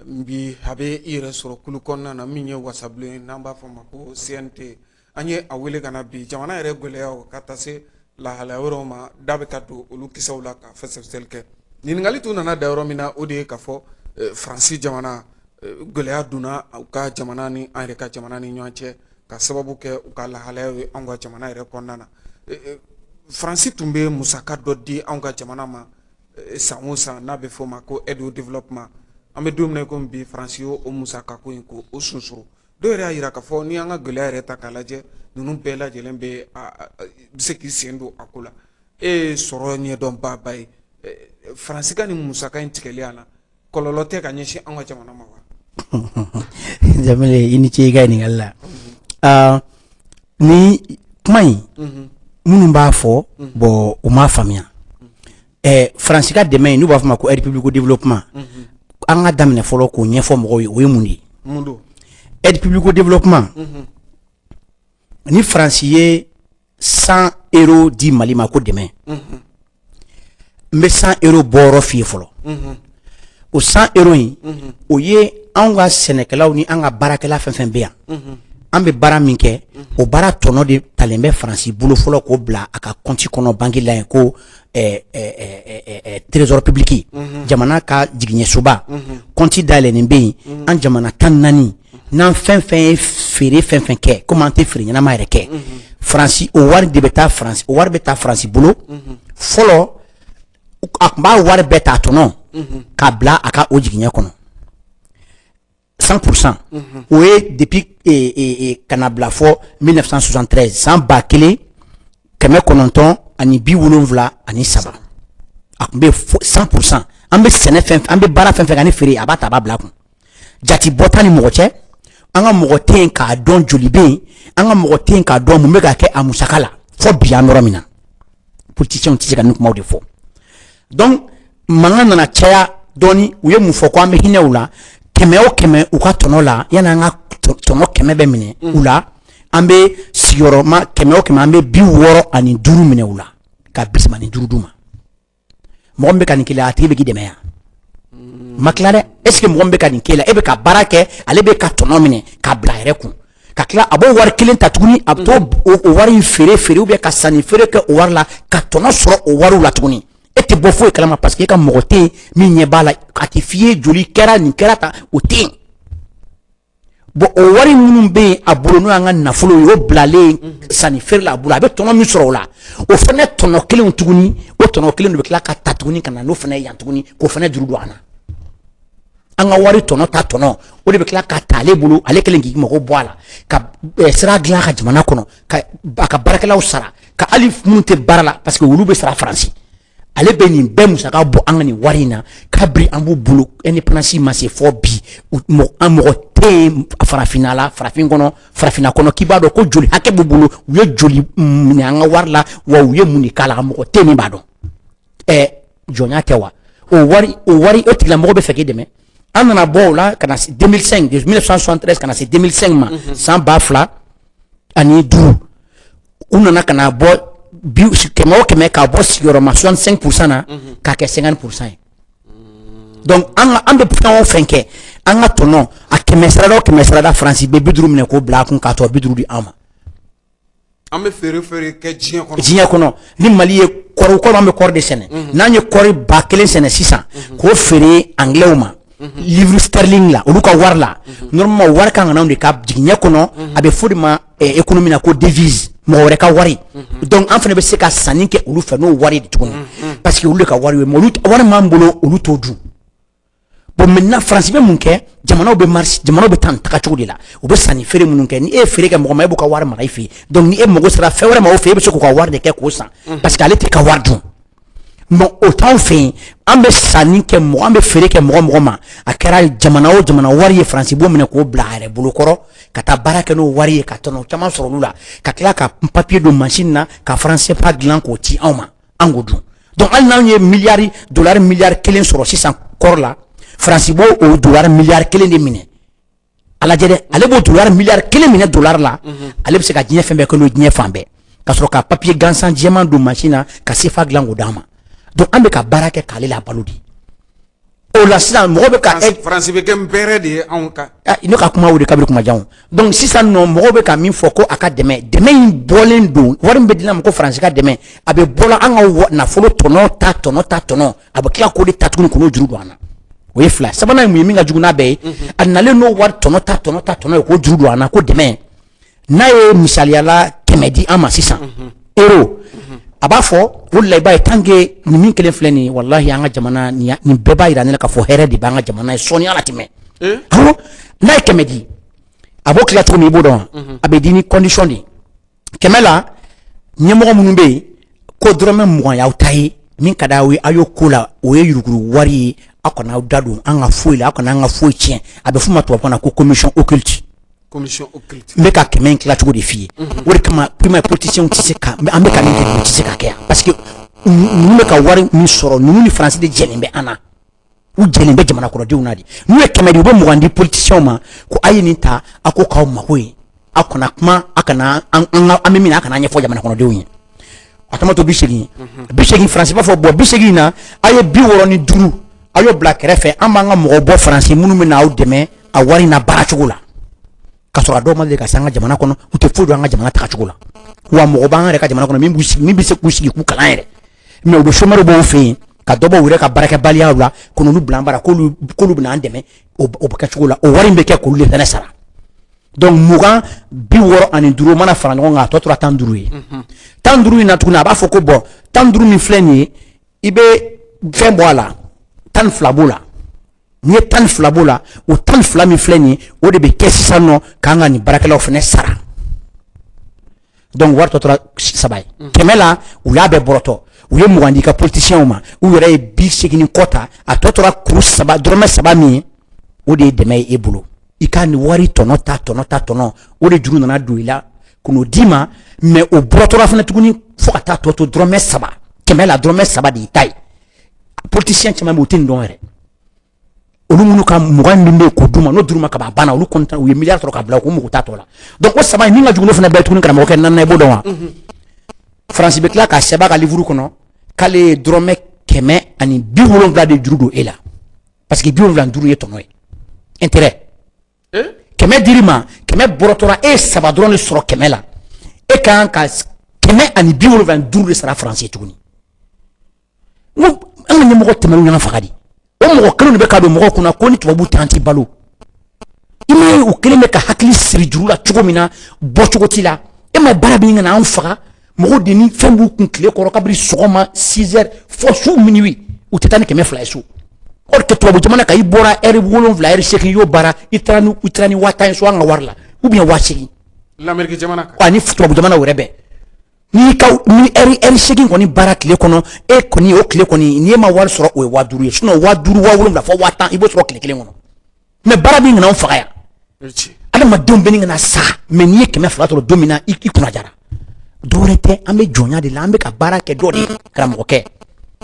Bi a bɛ i yɛrɛ sɔrɔ kulu kɔnɔna na min ye wasabulon ye, n'an b'a fɔ a ma ko CNT. An ye a wele ka na bi, jamana yɛrɛ gɛlɛyaw ka taa se lahalaya wɛrɛw ma, da bɛ ka don olu kisɛw la ka fɛsɛfɛsɛli kɛ. Ɲininkali tun nana da yɔrɔ min na, o de ye k'a fɔ Faransi jamana, gɛlɛya donna u ka jamana ni an yɛrɛ ka jamana ni ɲɔgɔn cɛ, ka sababu kɛ u ka lahalaya ye anw ka jamana yɛrɛ kɔnɔna na. Faransi tun bɛ musaka dɔ di anw ka jamana ma san o san, n'a bɛ fɔ o ma ko aide au développement. An bɛ don min na komi bi, Faransi y'o o musaka ko in ko o sunsuru. Dɔw yɛrɛ y'a jira k'a fɔ n'i y'an ka gɛlɛya yɛrɛ ta k'a lajɛ, ninnu bɛɛ lajɛlen bɛ se k'i sen don a ko la. E ye sɔrɔ ɲɛdɔnbaaba ye, Faransi ka nin musaka in tigɛli a la, kɔlɔlɔ tɛ ka ɲɛsin an ka jamana ma wa? Jamile, i ni ce i ka ɲininkali la. Ni kuma in, minnu b'a fɔ, bon, u m'a faamuya. Faransi ka dɛmɛ in, n'u b'a fɔ ma ko aide publique au développement, an ka daminɛ fɔlɔ k'o ɲɛfɔ mɔgɔw ye, o ye mun de ye? Aide publique au développement, ni Faransi ye 100 euros di Mali ma ko dɛmɛ, n bɛ 100 euros bɔyɔrɔ f'i ye fɔlɔ. O 100 euros in, o ye anw ka sɛnɛkɛlaw ni an ka baarakɛla fɛn fɛn bɛ yan, an bɛ baara min kɛ, o baara tɔnɔ de talen bɛ Faransi bolo fɔlɔ k'o bila a ka compte kɔnɔ banque la yen, ko trésor public, jamana ka jigiɲɛsoba compte dayɛlɛnnen bɛ yen. An jamana 14 n'an fɛn fɛn ye feere fɛn fɛn kɛ, komi an tɛ feere ɲɛnama yɛrɛ kɛ Faransi, o wari de bɛ taa Faransi, o wari bɛ taa Faransi bolo fɔlɔ. A tun b'a wari bɛɛ ta tɔnɔ k'a bila a ka o jigiɲɛ kɔnɔ 100%. O ye depuis ka na bila fɔ 1973, san 1973, a tun bɛ 100%. An bɛ sɛnɛ fɛn, an bɛ baara fɛn fɛn kɛ ni feere, a b'a ta, a b'a bila a kun. Jati bɔ ni mɔgɔ cɛ, an ka mɔgɔ tɛ yen k'a dɔn joli bɛ yen, an ka mɔgɔ tɛ yen k'a dɔn mun bɛ ka kɛ a musaka la. Fɔ bi, an yɔrɔ min na, politiciens tɛ se ka nin kumaw de fɔ. Donc mankan nana caya dɔɔni. U ye mun fɔ? Ko an bɛ hinɛ u la, 100 o 100 u ka tɔnɔ la, yanni an ka tɔnɔ 100 bɛ minɛ u la, an bɛ sigiyɔrɔma 100 o 100, an bɛ 65 minɛ u la ka 35 d'u ma. Mɔgɔ min bɛ ka nin k'i la, a tigi bɛ k'i dɛmɛ yan ma tila dɛ. Est ce que mɔgɔ min bɛ ka nin k'e la, e bɛ ka baara kɛ, ale bɛ ka tɔnɔ minɛ k'a bila a yɛrɛ kun, ka tila a b'o wari kelen ta tuguni, a bɛ t'o o wari in feere feere ou bien ka sanni feere kɛ o wari la, ka tɔnɔ sɔrɔ o wariw la tuguni, e tɛ bɔ foyi kalama, parce que e ka mɔgɔ tɛ yen min ɲɛ b'a la, a tɛ f'i ye joli kɛra, nin kɛra tan, o tɛ yen. Bon, o wari minnu bɛ yen a bolo, n'o y'an ka nafolo ye, o bilalen sanni feere la a bolo, a bɛ tɔnɔ min sɔrɔ o la, o fana tɔnɔ kelen tuguni, o tɔnɔ kelen de bɛ tila ka ta tuguni ka na n'o fana ye yan tuguni, k'o fana juru don an na. An ka wari tɔnɔ ta tɔnɔ, o de bɛ tila ka ta ale bolo, ale kelen k'i mago bɔ a la, ka sira dilan a ka jamana kɔnɔ, ka a ka baarakɛlaw sara, ka hali minnu tɛ baara la, parce que olu bɛ sara Faransi. Ale bɛ nin bɛɛ musaka bɔ an ka nin wari in na kabiri an b'u bolo indépendance ma se fɔ bi. An mɔgɔ tɛ yen farafinna la, farafin kɔnɔ, farafinna kɔnɔ, k'i b'a dɔn ko joli hakɛ b'u bolo, u ye joli minɛ an ka wari la, wa u ye mun de k'a la, mɔgɔ tɛ min b'a dɔn. Ɛ, jɔnya tɛ wa? O wari, o tigilamɔgɔ bɛ fɛ k'i dɛmɛ. An nana bɔ o la ka na se 2005, de 1973 ka na se 2005 ma, san 2005, u nana ka na bɔ bi kɛmɛ o kɛmɛ k'a bɔ sigiyɔrɔma 65% na k'a kɛ 50% ye. Donc an ka, an bɛ fɛn o fɛn kɛ, an ka tɔnɔ a kɛmɛ sarada o kɛmɛ sarada, Faransi bɛ 50 minɛ k'o bila a kun k'a tɔ 50 di an ma. An bɛ feere feere kɛ diɲɛ kɔnɔ. Diɲɛ kɔnɔ, ni Mali ye kɔri kɔri, an bɛ kɔri de sɛnɛ. N'an ye kɔri 1000 sɛnɛ sisan k'o feere Anglais ma livre sterling la, olu ka wari la, normalement wari kan ka n'anw de ka jigiɲɛ kɔnɔ. A bɛ fɔ de ma économie na ko devise, mɔgɔ wɛrɛ ka wari. Donc an fana bɛ se ka sanni kɛ olu fɛ n'o wari de tuguni, parce que olu de ka wari ye. Mais olu wari m'an bolo, olu t'o dun. Bon, maintenant France bɛ mun kɛ? Jamanaw bɛ marche, jamanaw bɛ taa nin taga cogo de la. U bɛ sanni feere minnu kɛ, ni e ye feere kɛ mɔgɔ ma, e b'u ka wari mara i fɛ yen. Donc ni e mago sera fɛn wɛrɛ ma o fɛ, e bɛ se k'u ka wari de kɛ k'o san, parce que ale tɛ ka wari dun. Mais o t'anw fɛ yen. An bɛ sanni kɛ mɔgɔ, an bɛ feere kɛ mɔgɔ mɔgɔ ma, a kɛra jamana o jamana wari ye, Faransi b'o minɛ k'o bila a yɛrɛ bolo kɔrɔ ka taa baara kɛ n'o wari ye, ka tɔnɔ caman sɔrɔ olu la, ka tila ka papier don machine na ka franc CFA dilan k'o ci anw ma, an k'o dun. Donc hali n'anw ye miliyari dolari miliyari 1 sɔrɔ sisan kɔrɔ la, Faransi b'o o dolari miliyari 1 de minɛ. A lajɛ dɛ, ale b'o dolari miliyari 1 minɛ dolari la, ale bɛ se ka diɲɛ fɛn bɛɛ kɛ n'o ye diɲɛ fan bɛɛ, ka sɔrɔ ka papier gansan jɛman don machine na ka CFA dilan k'o d'an ma. Donc an bɛ ka baara kɛ k'ale la balo de. O la sisan mɔgɔ bɛ ka Faransi bɛ kɛ npɛrɛ de ye anw kan. Ah, ne ka kuma o de kabiri kuma jan. Donc sisan nɔ, mɔgɔw bɛ ka min fɔ ko a ka dɛmɛ, dɛmɛ in bɔlen don wari min bɛ di ma ko Faransi ka dɛmɛ, a bɛ bɔla an ka nafolo tɔnɔ ta, tɔnɔ ta, tɔnɔ, a bɛ tila k'o de ta tuguni k'o juru don an na. O ye fila. Sabanan ye mun ye min ka jugu n'a bɛɛ ye? A nalen n'o wari tɔnɔ ta, tɔnɔ ta, tɔnɔ ye, k'o juru don an na ko dɛmɛ. N'a ye misaliyala 100 di an ma sisan, euro, a b'a fɔ o de la, i b'a ye tant que nin min kelen filɛ nin ye, walahi, an ka jamana nin bɛɛ b'a yira ne la k'a fɔ hɛrɛ de b'an ka jamana ye sɔɔni ala tɛmɛ. Awɔ, n'a ye 100 di, a b'o tila cogo min, i b'o dɔn wa? A bɛ di ni condition de ye. 100 la, ɲɛmɔgɔ minnu bɛ yen ko dɔrɔmɛ 20 y'aw ta ye, min ka d'aw ye, a y'o ko la, o ye yuruguyurugu wari ye, aw kana aw da don an ka foyi la, aw kana an ka foyi tiɲɛ. A bɛ f'o ma tubabukan na ko commission occulte. Commission occulte. N bɛ ka 100 in tila cogo de f'i ye. O de kama prima politiciens tɛ se ka, an bɛ ka min kɛ, u tɛ se ka kɛ yan, parce que ninnu bɛ ka wari min sɔrɔ, ninnu ni Faransi de jɛlen bɛ an na, u jɛlen bɛ jamana kɔnɔdenw na de. N'u ye 100 di, u bɛ 20 di politiciens ma ko a ye nin ta, a ko k'aw mako ye, aw kana kuma, a kana an an an bɛ min na, a kana ɲɛfɔ jamana kɔnɔdenw ye. A tama to 80, 80, Faransi b'a fɔ bon, 80 in na, a ye 65, a y'o bila kɛrɛfɛ, an b'an ka mɔgɔw bɔ Faransi minnu bɛ na aw dɛmɛ a wari in na baara cogo la. Ka sɔrɔ a dɔw ma deli ka se an ka jamana kɔnɔ, u tɛ foyi dɔn an ka jamana tagacogo la. Wa mɔgɔ b'an yɛrɛ ka jamana kɔnɔ min b'u sigi, min bɛ se k'u sigi k'u kalan yɛrɛ, mais u bɛ chômeur b'o fɛ yen ka dɔ bɔ u yɛrɛ ka baarakɛbaliyaw la ka n'olu bila an bara k'olu bɛna an dɛmɛ. O bɛ kɛ cogo la, o wari in bɛ kɛ k'olu de fɛnɛ sara. Donc 20, 65 mana fara ɲɔgɔn kan, a tɔ tora 15 ye. 15 in na tuguni, a b'a fɔ ko bon, 15 min filɛ nin ye, i bɛ fɛn bɔ a la, 12 b'o la. N'i ye 12 b'o la, o 12 min filɛ nin ye, o de bɛ kɛ sisan nɔ k'an ka nin baarakɛlaw fɛnɛ sara. Donc wari tɔ tora saba ye 100 la. U y'a bɛɛ bɔrɔtɔ, u ye 20 di ka politiciens ma, u yɛrɛ ye 80 ni kɔ ta, a tɔ tora kuru saba, dɔrɔmɛ saba min ye, o de ye dɛmɛ ye e bolo. I ka nin wari tɔnɔ ta, tɔnɔ ta, tɔnɔ, o de juru nana don i la k'o d'i ma. Mais o bɔrɔtɔra fana tuguni fo ka taa tɔ to dɔrɔmɛ saba 100 la, dɔrɔmɛ saba de y'i ta ye. Politicien caman bɛ yen, u tɛ nin dɔn yɛrɛ. Olu minnu ka 20 min bɛ yen k'o d'u ma, n'o dir'u ma ka ban, a banna, olu kɔni u ye miliyari sɔrɔ ka bila, u mago t'a tɔ la. Donc o saba in min ka jugu n'o fana bɛɛ ye tuguni, karamɔgɔkɛ, naaninan, i b'o dɔn wa? Faransi bɛ tila k'a sɛbɛn a ka livre kɔnɔ k'ale ye dɔrɔmɛ 170 de juru don e la, parce que 75 ye tɔnɔ ye, intérêt. 100 dir'i ma, 100 bɔrɔtɔra, e ye saba dɔrɔn de sɔrɔ 100 la, e ka kan ka 175 de sara Faransi ye tuguni. N ko an ka ɲɛmɔgɔ tɛmɛn'u ɲɔgɔn faga de. O mɔgɔ kelen de bɛ ka don mɔgɔw kunna ko ni tubabu tɛ an ti balo. I m'a ye u kelen bɛ ka hakili siri juru la cogo min na, bɔcogo t'i la. E ma baara bɛ ɲini ka na an faga. Mɔgɔw de ni fɛn b'u kun tile kɔrɔ kabini sɔgɔma 6 heures fɔ su minuit, u tɛ taa ni 200 ye so. Or que tubabu jamana kan, i bɔra heure 7, heure 8, i y'o baara, i taara ni 50 000 ye so an ka wari la, ou bien 80 000. L'Amérique jamana kan. Ani tubabu jamana yɛrɛ bɛɛ. N'i ka ni heure 8 kɔni baara tile kɔnɔ, e kɔni o tile kɔni n'i ma wari sɔrɔ, o ye 5000 ye. Sinon 5000, 7000 fo 10,000, i b'o sɔrɔ tile kelen kɔnɔ. Mais baara bɛ kana anw faga yan, adamadenw bɛ kana sa. Mais n'i ye 200 sɔrɔ don min na, i kunna jara. Dɔwɛrɛ tɛ, an bɛ jɔnya de la, an bɛ ka baara kɛ dɔ de ye, karamɔgɔkɛ.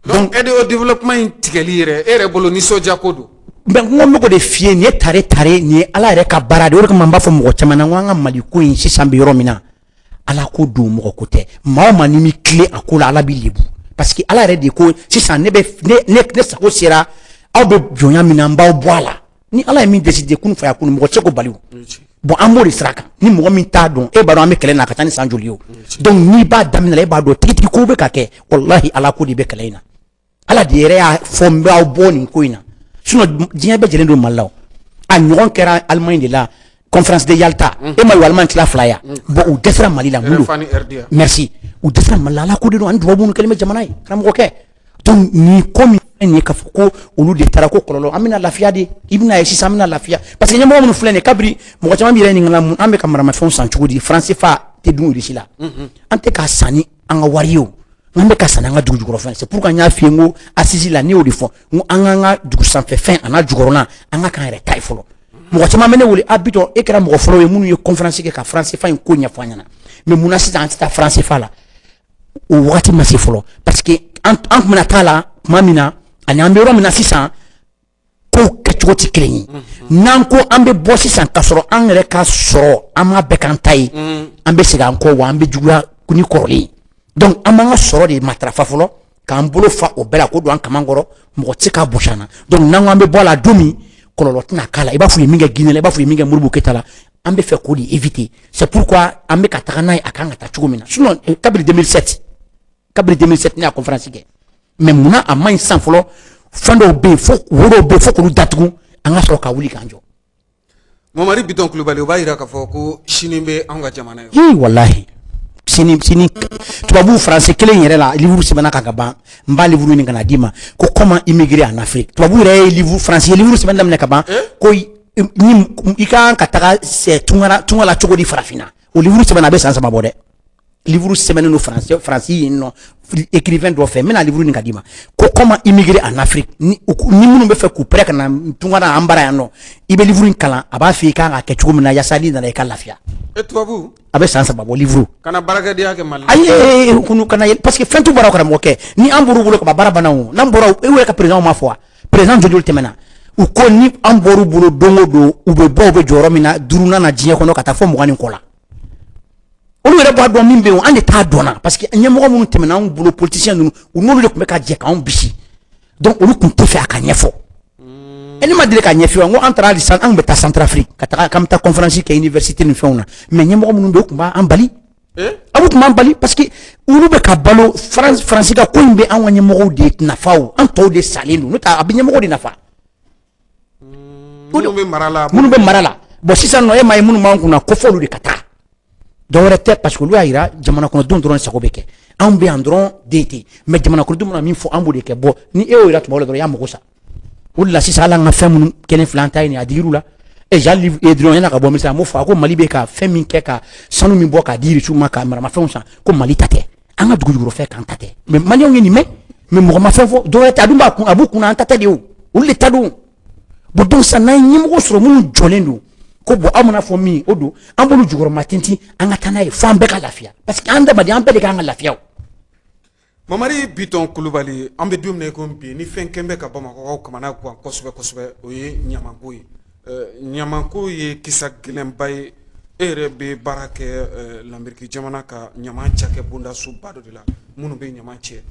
Donc aide au développement in tigɛli yɛrɛ, e yɛrɛ bolo, nisɔndiya ko don? Mais n ko n bɛ k'o de f'i ye, nin ye tare tare, nin ye Ala yɛrɛ ka baara de ye. O de kama n b'a fɔ mɔgɔ caman na, n ko an ka Mali ko in sisan bɛ yɔrɔ min na, Ala ko don, mɔgɔ ko tɛ. Maa o maa n'i m'i tilen a ko la, Ala b'i lebu, parce que Ala yɛrɛ de ko sisan ne bɛ ne sago sera, aw bɛ jɔnya min na, n b'aw bɔ a la. Ni Ala ye min décider, kun fa kun, mɔgɔ tɛ se k'o bali. Bon, an b'o de sira kan. Ni mɔgɔ min t'a dɔn, e b'a dɔn an bɛ kɛlɛ na a ka ca ni san joli ye o. Donc n'i b'a daminɛ la, e b'a dɔn tigitigi ko bɛ ka kɛ. Walahi, Ala ko de bɛ kɛlɛ in na. Ala de yɛrɛ y'a fɔ n b'aw bɔ nin ko in na. Sinon diɲɛ bɛɛ jɛlen don Mali la. O a ɲɔgɔn kɛra Allemagne de la, conférence de Yalta. E ma ye Allemagne tila fila ya? Bon, u dɛsɛra Mali la. Mun don? Merci. U dɛsɛra Mali la. Ala ko de don, ani tubabu minnu kɛlen bɛ jamana ye, karamɔgɔkɛ. Donc nin ko min filɛ nin ye, k'a fɔ ko olu de taara ko kɔlɔlɔ, an bɛna lafiya de. I bɛna ye sisan, an bɛna lafiya, parce que ɲɛmɔgɔ minnu filɛ nin ye, kabiri mɔgɔ caman b'i yɛrɛ ɲininka mun an bɛ ka maramafɛnw san cogo di? Franc CFA tɛ dun Russie la. An tɛ k'a san ni an ka wari ye, o an bɛ ka san an ka dugu jukɔrɔfɛn. C'est pourquoi n y'a f'i ye, n ko assise la, ne y'o de fɔ, n ko an k'an ka dugu sanfɛ fɛn a n'a jukɔrɔla, an ka k'an yɛrɛ ta ye fɔlɔ. Mɔgɔ caman bɛ ne wele: a Bitɔn, e kɛra mɔgɔ fɔlɔ ye minnu ye conférence kɛ ka franc CFA in ko ɲɛfɔ an ɲɛna, mais munna sisan an tɛ taa franc CFA la? O wagati ma se fɔlɔ, parce que an tun bɛna taa la tuma min na, ani an bɛ yɔrɔ min na sisan, kow kɛcogo tɛ kelen ye. N'an ko an bɛ bɔ sisan ka sɔrɔ an yɛrɛ ka sɔrɔ an m'a bɛɛ k'an ta ye, an bɛ segin an kɔ, wa an bɛ juguya ni kɔrɔlen ye. Donc an b'an ka sɔrɔ de matarafa fɔlɔ, k'an bolo fa o bɛɛ la, k'o don an kaman kɔrɔ, mɔgɔ tɛ se k'a bɔsi an na. Donc n'an ko an bɛ bɔ a la don min, kɔlɔlɔ tɛna k'a la. I b'a fɔ u ye min kɛ Guinée la, i b'a fɔ u ye min kɛ Modibo Keyita la, an bɛ fɛ k'o de éviter. C'est pourquoi an bɛ ka taga n'a ye a kan ka taa cogo min na. Sinon kabini 2007, kabini 2007 ne y'a conférence kɛ. Mais munna a ma ɲi sisan fɔlɔ? Fɛn dɔw bɛ yen, fo wo dɔw bɛ yen, fo k'olu datugu, an ka sɔrɔ ka wuli k'an jɔ. Mamari Bitɔn Kulubali, o b'a jira k'a fɔ ko sini bɛ anw ka jamana ye. Hi, walahi, sini sini. Tubabu faransi kelen yɛrɛ la, livre sɛbɛnna kan ka ban. N b'a livre ɲini ka na d'i ma, ko comment immigrer en Afrique. Tubabu yɛrɛ ye livre, faransi ye livre sɛbɛn daminɛ ka ban, ko ni i kan ka taga tunga la cogo di farafinna. O livre sɛbɛnna, a bɛ san 3 bɔ dɛ. Livre sɛbɛnnen don faransi, faransi yen nɔ, écrivain dɔ fɛ. N bɛna livre nin ka d'i ma, ko comment immigrer en Afrique. Ni minnu bɛ fɛ k'u prêt ka na tunga na an bara yan nɔ, i bɛ livre in kalan, a b'a fɔ i kan ka kɛ cogo min na yaasa n'i nana i ka lafiya. E tubabu? A bɛ san 3 bɔ, livre. Kana baarakɛdenya kɛ Mali la. Ayi, kunu kana, parce que fɛn t'u bara. Karamɔgɔkɛ, ni an bɔr'u bolo ka ban, baara banna. O n'an bɔra, e yɛrɛ ka président ma fɔ wa? Président joli joli tɛmɛna, u ko ni an bɔr'u bolo don o don, u bɛ bɔ, u bɛ jɔyɔrɔ min na, duurunan na diɲɛ kɔnɔ, ka taa fɔ 20 ni kɔ la. Olu yɛrɛ b'a dɔn min bɛ yen, an de t'a dɔn na, parce que ɲɛmɔgɔ minnu tɛmɛna anw bolo, politicien ninnu, u n'olu de tun bɛ ka jɛ k'anw bisi. Donc olu tun tɛ fɛ a ka ɲɛfɔ. E ne ma deli k'a ɲɛf'i ye wa? N ko an taara hali san, an tun bɛ taa Centrafrique ka taga k'an bɛ taa conférence kɛ université ni fɛnw na, mais ɲɛmɔgɔ minnu bɛ yen, u tun b'an bali. Aw tun b'an bali, parce que olu bɛ ka balo Faransi ka ko in bɛ anw ka ɲɛmɔgɔw de nafa. O an tɔw de salen don, n'o tɛ a bɛ ɲɛmɔgɔ de nafa. Minnu bɛ mara la. Minnu bɛ mara la. Bon, sisan nɔ, e m'a ye minnu b'an kunna, ko f'olu de ka taa. Dɔwɛrɛ tɛ, parce que olu y'a jira jamana kɔnɔdenw dɔrɔn sago bɛ kɛ. Anw bɛ yan dɔrɔn den ten, mais jamana kɔnɔdenw mana min fɔ, an b'o de kɛ. Bɔn, ni e y'o yira tubabu la dɔrɔn, i y'a mago sa. O de la sisan, hali an ka fɛn minnu kɛlen filɛ an ta ye nin, a digir'u la. E Jean-Yves Le Drian yan'a ka bɔ ministre, a m'o fɔ, a ko Mali bɛ ka fɛn min kɛ, ka sanu min bɔ k'a di Irisiw ma, ka maramafɛnw san, ko Mali ta tɛ, an ka dugu jukɔrɔfɛn k'an ta tɛ. Mais Maliyɛnw ye nin mɛn, mais mɔgɔ ma fɛn fɔ. Dɔwɛrɛ tɛ, a dun b'a kun, a b'u kunna, an ta tɛ de. O olu de ta don. Bon, donc sisan n'an ye ɲɛmɔgɔ sɔrɔ minnu jɔlen don, ko bon, aw mana fɔ min o don, an b'olu jukɔrɔma tintin, an ka taa n'a ye fo an bɛɛ ka lafiya, parce que an adamaden, an bɛɛ de kan ka lafiya o. Mamari Bitɔn Kulubali, an bɛ don min na i ko bi, ni fɛn kɛn bɛ ka Bamakɔkaw kamana gan kosɛbɛ kosɛbɛ, o ye ɲamanko ye. Ɲamanko ye kisa gɛlɛnba ye. E yɛrɛ bɛ baara kɛ Lameriki jamana ka ɲaman cakɛ bondasoba dɔ de la, minnu bɛ ɲaman cɛ.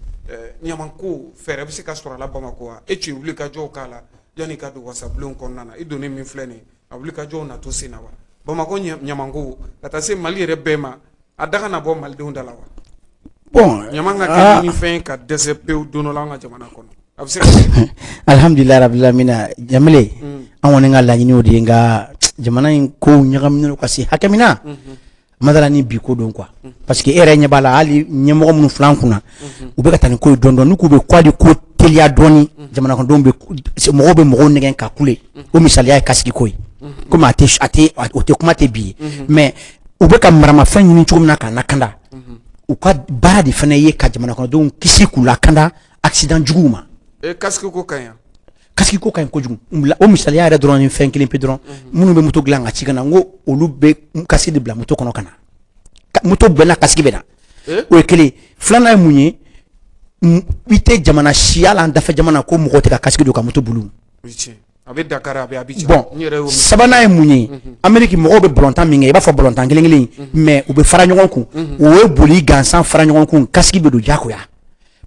Ɲamanko fɛɛrɛ bɛ se ka sɔrɔ a la Bamakɔ wa? E tun ye wulikajɔw k'a la yanni ka don wasabulon kɔnɔna na. I donnen min filɛ nin ye, a wulikajɔw na to sen na wa? Bamakɔ ɲamanko ka taa se Mali yɛrɛ bɛɛ ma, a daga na bɔ malidenw da la wa? Bon. Ɲaman ka kɛ ni fɛn ka dɛsɛ pewu don dɔ la an ka jamana kɔnɔ, a bɛ se ka kɛ? Alhamdulilayi rabil alamina. Jamile, an kɔni ka laɲini o de ye, nka jamana in kow ɲagaminen don ka se hakɛ min na, madala ni bi ko don quoi, parce que e yɛrɛ ɲɛ b'a la, hali ɲɛmɔgɔ minnu filɛ an kunna, u bɛ ka taa ni ko ye dɔɔni dɔɔni. N'u k'u bɛ ko hali ko teliya dɔɔni, jamana kɔnɔdenw bɛ, mɔgɔw bɛ mɔgɔw nɛgɛn ka kule. O misaliya ye kasigi ko ye, komi a tɛ a tɛ o tɛ kuma tɛ bi ye, mais u bɛ ka maramafɛn ɲini cogo min na k'a lakanda. U ka baara de fana ye ka jamana kɔnɔdenw kisi k'u lakanda accident juguw ma. Casque ko ka ɲi? Casque ko ka ɲi kojugu. O misaliya yɛrɛ dɔrɔn ni fɛn kelen pe dɔrɔn, minnu bɛ moto dilan ka ci ka na, n ko olu bɛ casque de bila moto kɔnɔ ka na. Moto bɛɛ n'a casque bɛ na. O ye kelen. Filanan ye mun ye? I tɛ jamana si, hali an dafɛ jamana, ko mɔgɔ tɛ ka casque don ka moto boli. A bɛ Dakar, a bɛ Abidjan. Bon, sabanan ye mun ye? Ameriki mɔgɔw bɛ balontan min kɛ, i b'a fɔ balontan kelen kelen, mais u bɛ fara ɲɔgɔn kun, o ye boli gansan fara ɲɔgɔn kun, casque bɛ don diyagoya,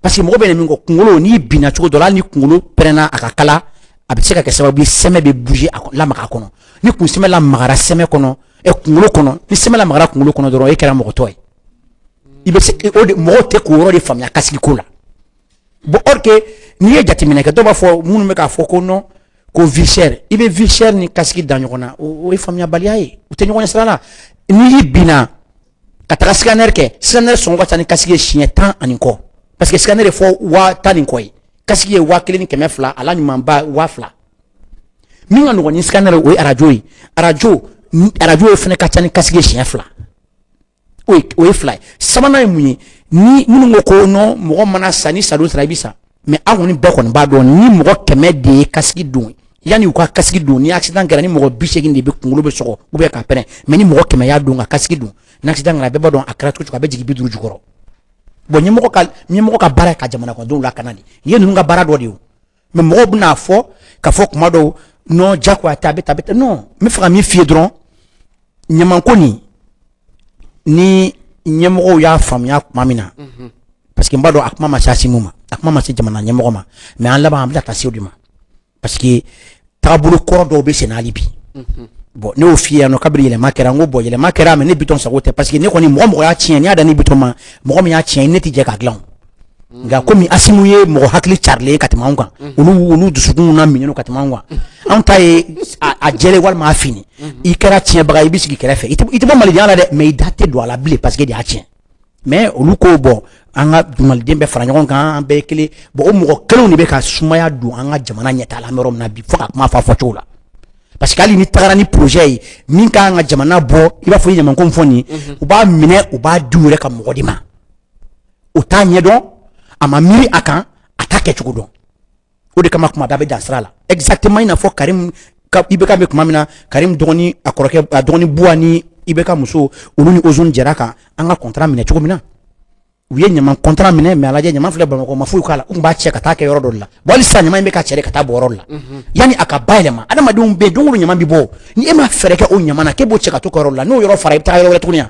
parce que mɔgɔ bɛ na min kɔ, kunkolo, n'i binna cogo dɔ la, hali ni kunkolo pɛrɛnna, a ka kala, a bɛ se ka kɛ sababu ye sɛmɛ bɛ bouger, a lamaga a kɔnɔ. Ni kun sɛmɛ lamagara sɛmɛ kɔnɔ, kunkolo kɔnɔ, ni sɛmɛ lamagara kunkolo kɔnɔ dɔrɔn, e kɛra mɔgɔ tɔ ye. I bɛ se o de, mɔgɔw tɛ k'o yɔrɔ de faamuya casque ko la. Bon, or que n'i ye jateminɛ kɛ, dɔw b'a fɔ, minnu bɛ k'a fɔ ko non, ko vie chère, i bɛ vie chère ni casque da ɲɔgɔn na, o ye faamuyabaliya ye, u tɛ ɲɔgɔn ɲɛ sira la. N'i binna ka taga scanner kɛ, scanner sɔngɔ ka ca ni casque ye siɲɛ 10 ani kɔ, parce que scanner ye fɔ 10 000 ni kɔ ye, casque ye 1200, a la ɲumanba 2000. Min ka nɔgɔn ni scanner, o ye arajo ye. Arajo ye fana ka ca ni casque ye siɲɛ 2. O ye fila ye. Sabanan ye mun ye? Ni minnu ko ko non, mɔgɔ mana sa, ni sadon sara, i bɛ sa, mais aw kɔni bɛɛ kɔni b'a dɔn, ni mɔgɔ 100 de ye casque don, yanni u ka casque don, ni accident kɛra, ni mɔgɔ 80 de bɛ kunkolo bɛ sɔgɔ ou bien ka pɛrɛn, mais ni mɔgɔ 100 y'a don ka casque don, ni accident kɛra, bɛɛ b'a dɔn a kɛra cogo cogo, a bɛ jigin 50 jukɔrɔ. Bon, ɲɛmɔgɔ ka baara ye ka jamana kɔnɔdenw lakana de. Nin ye ninnu ka baara dɔ de ye o. Mais mɔgɔw bɛn'a fɔ ka fɔ kuma dɔw, non, jagoya tɛ, a bɛ tan, a bɛ tan. Non, n bɛ fɛ ka min f'i ye dɔrɔn, ɲamanko nin, ni ɲɛmɔgɔw y'a faamuya tuma min na, parce que n b'a dɔn a kuma ma se Asimu ma, a kuma ma se jamana ɲɛmɔgɔ ma, mais an laban an bɛna taa se o de ma, parce que tagabolo kɔrɔ dɔw bɛ sen na hali bi. Bon, ne y'o f'i ye yan nɔ kabini yɛlɛma kɛra, n ko bon, yɛlɛma kɛra, mais ne Bitɔn sago tɛ, parce que ne kɔni, mɔgɔ mɔgɔ y'a tiɲɛ, n'i y'a da ne Bitɔn ma, mɔgɔ min y'a tiɲɛ, ne tɛ jɛ k'a dilan o. Nka komi Asimu ye mɔgɔ hakili carilen ye ka tɛmɛ anw kan, olu dusukun na minɛnen ka tɛmɛ anw kan, anw ta ye a jɛlen walima a fini. I kɛra tiɲɛbaga ye, i bɛ sigi kɛrɛfɛ, i tɛ bɔ malidenya la dɛ, mais i da tɛ don a la bilen, parce que de y'a tiɲɛ. Mais olu ko bon, an ka maliden bɛɛ fara ɲɔgɔn kan, an bɛɛ ye kelen. Bon, o mɔgɔ kelenw de bɛ ka sumaya don an ka jamana ɲɛtaa la, an bɛ yɔrɔ min na bi, fo ka kuma fɔ a fɔcogo la, parce que hali ni tagara ni projet ye min ka kan ka jamana bɔ, i b'a fɔ i ye ɲamanko min fɔ nin ye, u b'a minɛ, u b'a di u yɛrɛ ka mɔgɔ de ma, o t'a ɲɛdɔn, a ma miiri a kan, a t'a kɛcogo dɔn. O de kama kuma bɛɛ a bɛ dan sira la, exactement i n'a fɔ Karim ka IBK bɛ tuma min na, Karim dɔgɔnin, a kɔrɔkɛ, a dɔgɔnin Buwa ni IBK muso, olu ni Ozone jɛra ka an ka contrat minɛ cogo min na, u ye ɲaman contrat minɛ, mais a lajɛ, ɲaman filɛ Bamakɔ, ma foyi k'a la, u tun b'a cɛ ka taa kɛ yɔrɔ dɔ de la. Bon, hali sisan ɲaman in bɛ ka cɛ de ka taa bɔ yɔrɔ de la, yanni a ka bayɛlɛma. Adamadenw bɛ yen, don o don ɲaman bɛ bɔ, ni e ma fɛɛrɛ kɛ o ɲaman na k'e b'o cɛ ka to kɛ yɔrɔ la, n'o yɔrɔ fara, i bɛ taa yɔrɔ wɛrɛ tuguni yan.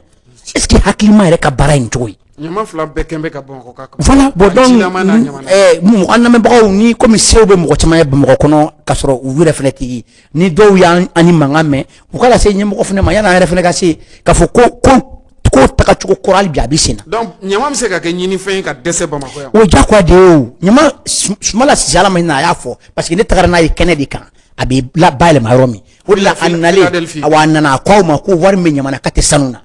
Est ce que hakilima yɛrɛ ka baara ye nin cogo ye? Ɲama fila bɛɛ kɛn bɛ ka Bamakɔ ka Voilà. Bon, donc mɔgɔ an lamɛnbagaw, ni komi sew bɛ mɔgɔ caman ye Bamakɔ kɔnɔ ka sɔrɔ u yɛrɛ fɛnɛ tɛ, ni dɔw y'an ani mankan mɛn, u ka lase ɲɛmɔgɔ fɛnɛ ma, yanni an yɛrɛ fɛnɛ ka se k'a fɔ ko tagacogo kɔrɔ, hali bi a bɛ sen na. Donc ɲama bɛ se ka kɛ ɲinifɛn ye ka dɛsɛ Bamakɔ yan? O ye diyagoya de ye. O ɲama, Sumala Sise, Ala ma hinɛ, a y'a fɔ, parce que ne tagara n'a ye kɛnɛ de kan, a bɛ la bayɛlɛma yɔrɔ min, o de la a nalen, awa, a nana, a ko aw ma ko wari min bɛ ɲama na k'a tɛ sanu na,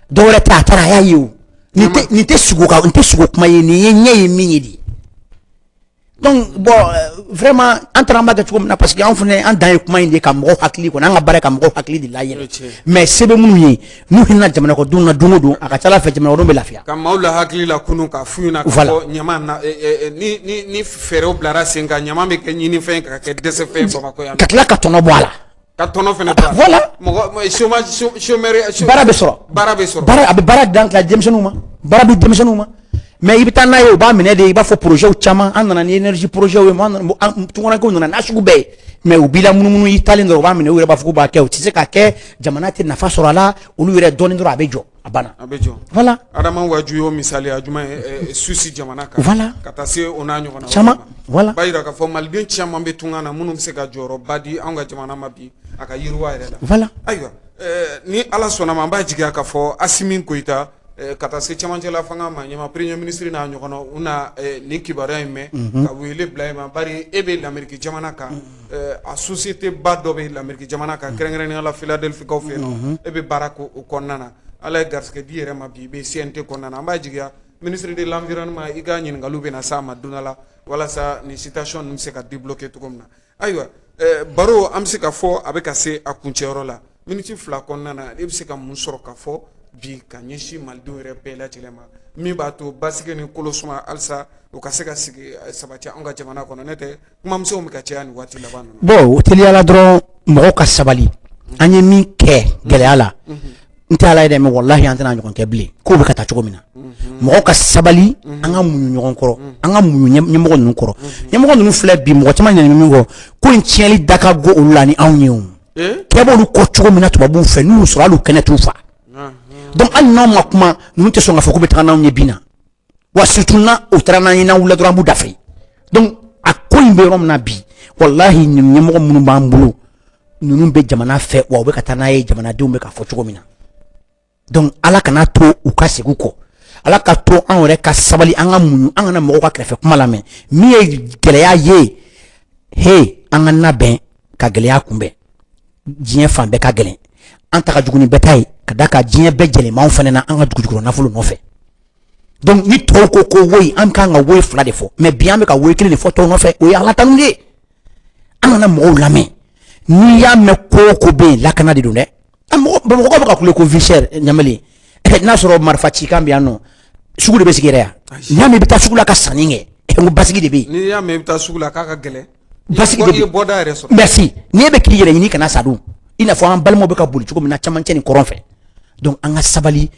dɔwɛrɛ tɛ, a taara a y'a ye. O nin tɛ sugo ka nin tɛ sugo kuma ye, nin ye ɲɛ ye min ye de. Donc bon, vraiment, an taara, an b'a kɛ cogo min na, parce que anw fana, an dan ye kuma in de ka mɔgɔw hakili kɔnɔ, an ka baara ye ka mɔgɔw hakili de layɛlɛ, mais se bɛ minnu ye, n'u hinɛna jamana kɔnɔdenw na, don o don, a ka ca Ala fɛ, jamana kɔnɔdenw bɛ lafiya. Ka maaw la hakili la kunun k'a f'u ɲɛna k'a fɔ ɲama na, ni fɛɛrɛw bilara sen kan, ɲama bɛ kɛ ɲinifɛn ka kɛ dɛsɛfɛn Bamakɔ yan. Ka tila ka tɔnɔ bɔ a la. Ka tɔnɔ fana bɔ a la. Voilà. Mɔgɔ chômage, chômeur. Baara bɛ sɔrɔ. Baara bɛ sɔrɔ. Baara, a bɛ baara dan tila denmisɛnninw ma, baara bɛ denmisɛnninw ma, mais i bɛ taa n'a ye, u b'a minɛ de, i b'a fɔ projet caman, an nana ni énergie projet ye, an tunkarankew nana n'a sugu bɛɛ ye, mais u b'i la munumunu, i taalen dɔrɔn, u b'a minɛ, u yɛrɛ b'a fɔ k'u b'a kɛ, u tɛ se k'a kɛ, jamana tɛ nafa sɔrɔ a la, olu yɛrɛ dɔɔnin dɔrɔn, a bɛ jɔ, a banna. A bɛ jɔ. Voilà. Adama Waju y'o misaliya jumɛn ye Suisse jamana kan? Voilà. Ka taa se o n'a ɲɔgɔnna caman. Voilà. B'a jira k'a fɔ maliden caman bɛ tunga na minnu bɛ se ka jɔyɔrɔba di anw ka jamana ma bi a ka yiriwa yɛrɛ la. Voilà. Ayiwa, ni Ala sɔnna ma, an b'a jigiya k'a fɔ Asimi Goyita, ka taa se cɛmancɛla fanga ma ɲɛma, premier ministre n'a ɲɔgɔnna, u na nin kibaruya in mɛn ka wele bila i ma, bari e bɛ Lamɛriki jamana kan, a société ba dɔ bɛ Lamɛriki jamana kan, kɛrɛnkɛrɛnnenya la Philadelphie kaw fɛ yen, e bɛ baara k'o kɔnɔna na. Ala ye garisɛgɛ di yɛrɛ ma bi, i bɛ CNT kɔnɔna na. An b'a jigiya ministre de l'environnement, i ka ɲininkaliw bɛ na s'a ma don dɔ la, walasa nin situation ninnu bɛ se ka débloquer cogo min na. Ayiwa, baro, an bɛ se ka fɔ a bɛ ka se a kuncɛyɔrɔ la. Miniti 2 kɔnɔna na, e bɛ se ka mun sɔrɔ ka fɔ bi ka ɲɛsin malidenw yɛrɛ bɛɛ lajɛlen ma, min b'a to basigi ni kolosuma halisa u ka se ka sigi sabati an ka jamana kɔnɔ? Ne tɛ kumamisɛnw bɛ ka caya nin waati laban ninnu. Bon, o teliyala dɔrɔn, mɔgɔw ka sabali. An ye min kɛ gɛlɛya la, n tɛ Ala ye dɛ, mais walahi an tɛna ɲɔgɔn kɛ bilen. Kow bɛ ka taa cogo min na, mɔgɔw ka sabali, an ka muɲu ɲɔgɔn kɔrɔ, an ka muɲu ɲɛmɔgɔ ninnu kɔrɔ. Ɲɛmɔgɔ ninnu filɛ bi, mɔgɔ caman ɲinɛna min kɔ, ko in tiɲɛli da ka go olu la ni anw ye. O kɛ b'olu kɔ cogo min na tubabuw fɛ, n'u y'u sɔrɔ, hali u kɛnɛ t'u fa. Donc hali n'anw ma kuma, ninnu tɛ sɔn k'a fɔ k'u bɛ taga n'anw ye bin na wa. Surtout n'a u taara n'an ye, n'an wulila dɔrɔn, an b'u dafiri. Donc a ko in bɛ yɔrɔ min na bi, walahi nin ɲɛmɔgɔ minnu b'an bolo, ninnu bɛ jamana fɛ wa, u bɛ ka taa n'a ye jamanadenw bɛ k'a fɔ cogo min na. Donc Ala kana to u ka segin u kɔ, Ala ka to anw yɛrɛ ka sabali, an ka muɲu, an kana mɔgɔw ka kɛrɛfɛ kuma lamɛn. Min ye gɛlɛya ye, he, an ka labɛn ka gɛlɛya kunbɛn. Diɲɛ fan bɛɛ ka gɛlɛn, an ta ka jugu ni bɛɛ ta ye, ka d'a kan diɲɛ bɛɛ jɛlen b'anw fana na an ka dugujukɔrɔ nafolo nɔfɛ. Donc ni tɔw ko ko woyi, an kan ka woyi fila de fɔ, mais bi an bɛ ka woyi kelen de fɔ tɔw nɔfɛ. O ye Ala tanu de ye. An kana mɔgɔw lamɛn. N'i y'a mɛn ko o ko bɛ yen, lakana de don dɛ. Mɔgɔ Bamakɔ bɛ ka kule ko vie chère. Ɲamɛli, n'a sɔrɔ marifa cikan bɛ yan nɔ, sugu de bɛ sigi yɛrɛ yan. N'i y'a mɛn i bɛ taa sugu la ka sanni kɛ, n ko basigi de bɛ yen. N'i y'a mɛn i bɛ taa sugu la k'a ka gɛlɛn, basigi de i ye bɔda yɛrɛ sɔrɔ. Merci. N'i e bɛ k'i yɛrɛ ɲini kana sa dun, i n'a fɔ an balimaw bɛ ka boli cogo min na cɛmancɛ ni kɔrɔn fɛ. Donc an ka sabali.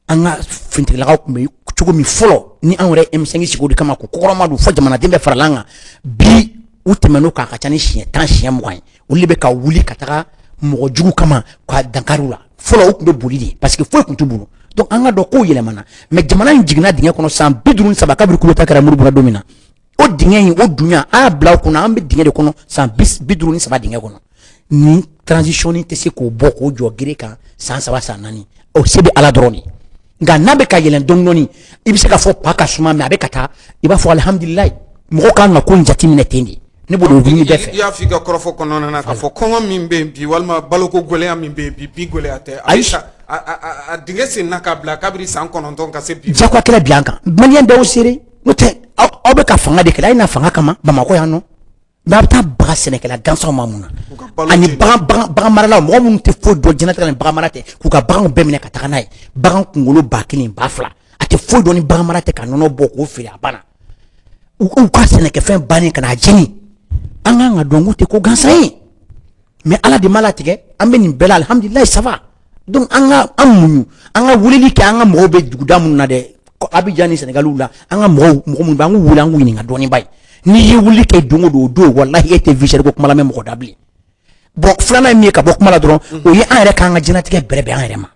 An ka finitigilakaw tun bɛ cogo min fɔlɔ, ni anw yɛrɛ M5 sigi o de kama, k'u kɔkɔrɔma don fo jamanaden bɛɛ farala an kan. Bi u tɛmɛn'o kan, a ka ca ni siɲɛ 10, siɲɛ 20 ye. Olu de bɛ ka wuli ka taga mɔgɔ jugu kama ka dankari u la. Fɔlɔ u tun bɛ boli de, parce que foyi tun t'u bolo. Donc an ka dɔn kow yɛlɛmana, mais jamana in jiginna dingɛ kɔnɔ san 53, kabini coup d'État kɛra Modibo la don min na. O dingɛ in, o dunya, a y'a bila aw kunna, an bɛ dingɛ de kɔnɔ san 53 dingɛ kɔnɔ. Ni transition tɛ se k'o bɔ k'o jɔ gere kan san 3, san 4, o se bɛ Ala dɔrɔn de. Nka n'a bɛ ka yɛlɛn dɔɔni dɔɔni, i bɛ se k'a fɔ pa ka suma, mais a bɛ ka taa, i b'a fɔ alihamudulilayi. Mɔgɔw kan ka ko in jateminɛ ten de. Ne b'o de ɲini bɛɛ fɛ. I y'a fɔ i ka kɔrɔfɔ kɔnɔna na k'a fɔ kɔngɔ min bɛ yen bi, walima baloko gɛlɛya min bɛ yen bi, bi gɛlɛya tɛ. Ayi. A dingɛ senna k'a bila kabini san 9 ka se bi. Jagoya kɛlɛ bi an kan, maliyɛn bɛɛ y'o seere. N'o tɛ, aw bɛ ka fanga de kɛlɛ, a ye na fanga kama Bamakɔ yan nɔ, mais a bɛ taa baga sɛnɛkɛla gansanw ma mun na? Ani bagan maralaw, mɔgɔ minnu tɛ foyi dɔn diɲɛlatigɛ la ni bagan mara tɛ, k'u ka baganw bɛɛ minɛ ka taga n'a ye. Bagan kunkolo 1000, 2000, a tɛ foyi dɔn ni bagan mara tɛ, ka nɔnɔ bɔ k'o feere, a banna. U ka sɛnɛkɛfɛn bannen ka n'a jeni. An kan ka dɔn k'u tɛ ko gansan ye, mais Ala de ma latigɛ. An bɛ nin bɛɛ la, alihamudulilayi, ça va. Donc an ka an muɲu, an ka weleli kɛ an ka mɔgɔw bɛ duguda minnu na dɛ, Abidjan ni Sénégaliw la, an ka mɔgɔw, mɔgɔ minnu bɛ, an k'u wele, an k'u ɲininka dɔɔni ba ye. N'i ye wuli kɛ don o don, o don walahi e tɛ vie chère ko kuma lamɛn mɔgɔ da bilen. Bon, filanan ye min ye ka bɔ kuma la dɔrɔn, o ye an yɛrɛ k'an ka diɲɛlatigɛ bɛrɛ bɛn an yɛrɛ ma.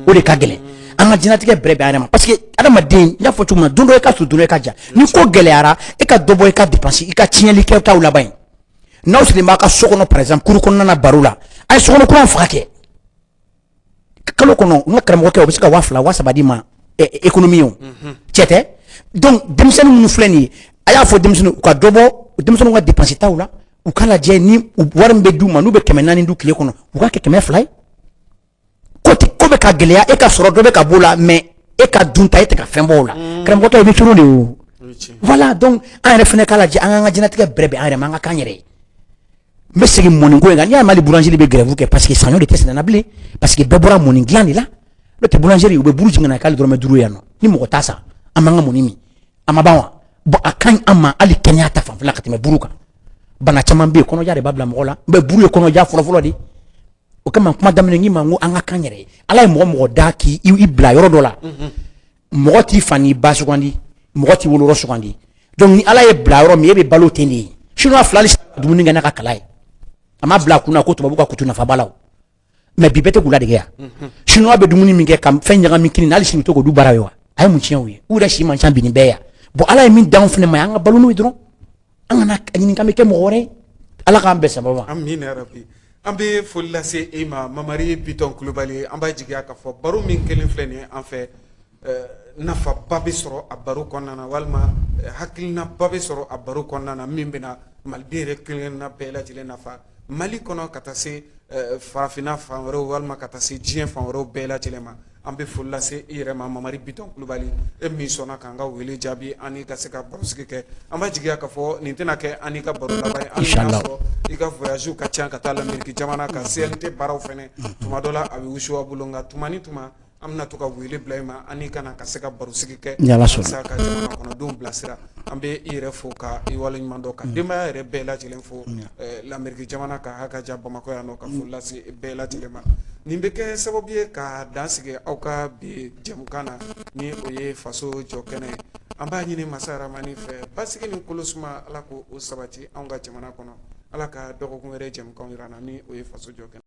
O de ka gɛlɛn, an ka diɲɛlatigɛ bɛrɛ bɛn an yɛrɛ ma, parce que adamaden, n y'a fɔ cogo min na, don dɔ i ka surun, don dɔ i ka jan. Ni ko gɛlɛyara, e ka dɔ bɔ i ka dépense, i ka tiɲɛli kɛtaw laban ye. N'aw sigilen b'a ka so kɔnɔ, par exemple kuru kɔnɔna na baro la, a ye sokɔnɔ kuran faga kɛ kalo kɔnɔ. N ka karamɔgɔkɛ, o bɛ se ka 2000, 3000 d'i ma, économie o cɛ tɛ. Donc denmisɛnnin minnu filɛ nin ye, a y'a fɔ denmisɛnnin u ka dɔ bɔ denmisɛnninw ka dépense taw la, u ka lajɛ ni wari min bɛ d'u ma, n'u bɛ 400 dun tile kɔnɔ, u ka kɛ 200 ye. Ko ko bɛ ka gɛlɛya, e ka sɔrɔ dɔ bɛ ka b'o la, mais e ka dunta, e tɛ ka fɛn bɔ o la. Karamɔgɔkɛ, i bɛ coron de o. Voilà, donc an yɛrɛ fana k'a lajɛ, an k'an ka diɲɛlatigɛ bɛrɛ bɛn an yɛrɛ ma, an ka k'an yɛrɛ ye. N bɛ segin mɔniko in kan. N'i y'a mɛn hali boulangerie bɛ grève kɛ, parce que saɲɔ de tɛ sɛnɛ na bilen, parce que bɛɛ bɔra mɔni dilan de la. N'o tɛ, boulangerie u bɛ buru jigin ka na k'ale dɔrɔmɛ 5 yan nɔ, ni mɔgɔ t'a san, an b'an ka mɔni min, a ma ban wa? Bon, a ka ɲi an ma hali kɛnɛya ta fanfɛla ka tɛmɛ buru kan. Bana caman bɛ yen, kɔnɔja de b'a bila mɔgɔ la, mais buru ye kɔnɔja fɔlɔfɔlɔ de. O kama kuma daminɛ n k'i ma n ko an ka k'an yɛrɛ ye. Ala ye mɔgɔ mɔgɔ da k'i bila yɔrɔ dɔ la, mɔgɔ t'i fa n'i ba sugandi, mɔgɔ t'i woloyɔrɔ sugandi. Donc ni Ala ye bila yɔrɔ min, e bɛ balo ten de ye. Chinois fila ni dumuni kɛ n'a ka kala ye, a ma bila a kunna ko tubabu ka kutu nafa b'a la o. Mais bi bɛɛ tɛ k'u ladege yan. Chinois bɛ dumuni min kɛ ka fɛn ɲagami kini na, hali sini u tɛ k'o du baara ye wa? A ye mun tiɲɛ u ye? U yɛrɛ si man ca bi ni bɛɛ yan. Bon, Ala ye min d'anw fana ma, an ka balo n'o ye dɔrɔn, an kana ɲini k'an bɛ kɛ mɔgɔ wɛrɛ ye. Ala k'an bɛn sababa ma. Amina yarabi. An bɛ foli lase e ma, Mamari Bitɔn Kulubali. An b'a jigiya k'a fɔ baro min kelen filɛ nin ye an fɛ, nafaba bɛ sɔrɔ a baro kɔnɔna na, walima hakilinaba bɛ sɔrɔ a baro kɔnɔna na, min bɛna maliden yɛrɛ kelenkelenna bɛɛ lajɛlen nafa Mali kɔnɔ, ka taa se farafinna fan wɛrɛw, walima ka taa se diɲɛ fan wɛrɛw bɛɛ lajɛlen ma. An bɛ foli lase i yɛrɛ ma, Mamari Bitɔn Kulubali, e min sɔnna k'an ka wele jaabi an ka se ka barosigi kɛ. An b'a jigiya k'a fɔ nin tɛna kɛ an ka baro laban ye. Hali n'a sɔrɔ i ka voyage ka ca ka taa l'Amérique jamana ka CNT baaraw fana, tuma dɔ la a bɛ wusu a bolo, nka tuma ni tuma An bɛna to ka wele bila i ma an ka na ka se ka barosigi kɛ Ni Ala sɔnna. Walasa ka jamana kɔnɔdenw bilasira. An bɛ i yɛrɛ fo ka i waleɲuman dɔn, ka denbaya yɛrɛ bɛɛ lajɛlen fo l'Amérique jamana kan, ha ka ja Bamakɔ yan nɔ, ka foli lase bɛɛ lajɛlen ma. Nin bɛ kɛ sababu ye ka dan sigi aw ka bi jɛmukan na, ni o ye Faso Jɔ Kɛnɛ ye. An b'a ɲini Masa Rahamani fɛ, basigi ni kolosuma, Ala k'o sabati anw ka jamana kɔnɔ. Ala ka dɔgɔkun wɛrɛ jɛmukan jira an na, ni o ye Faso Jɔ Kɛnɛ.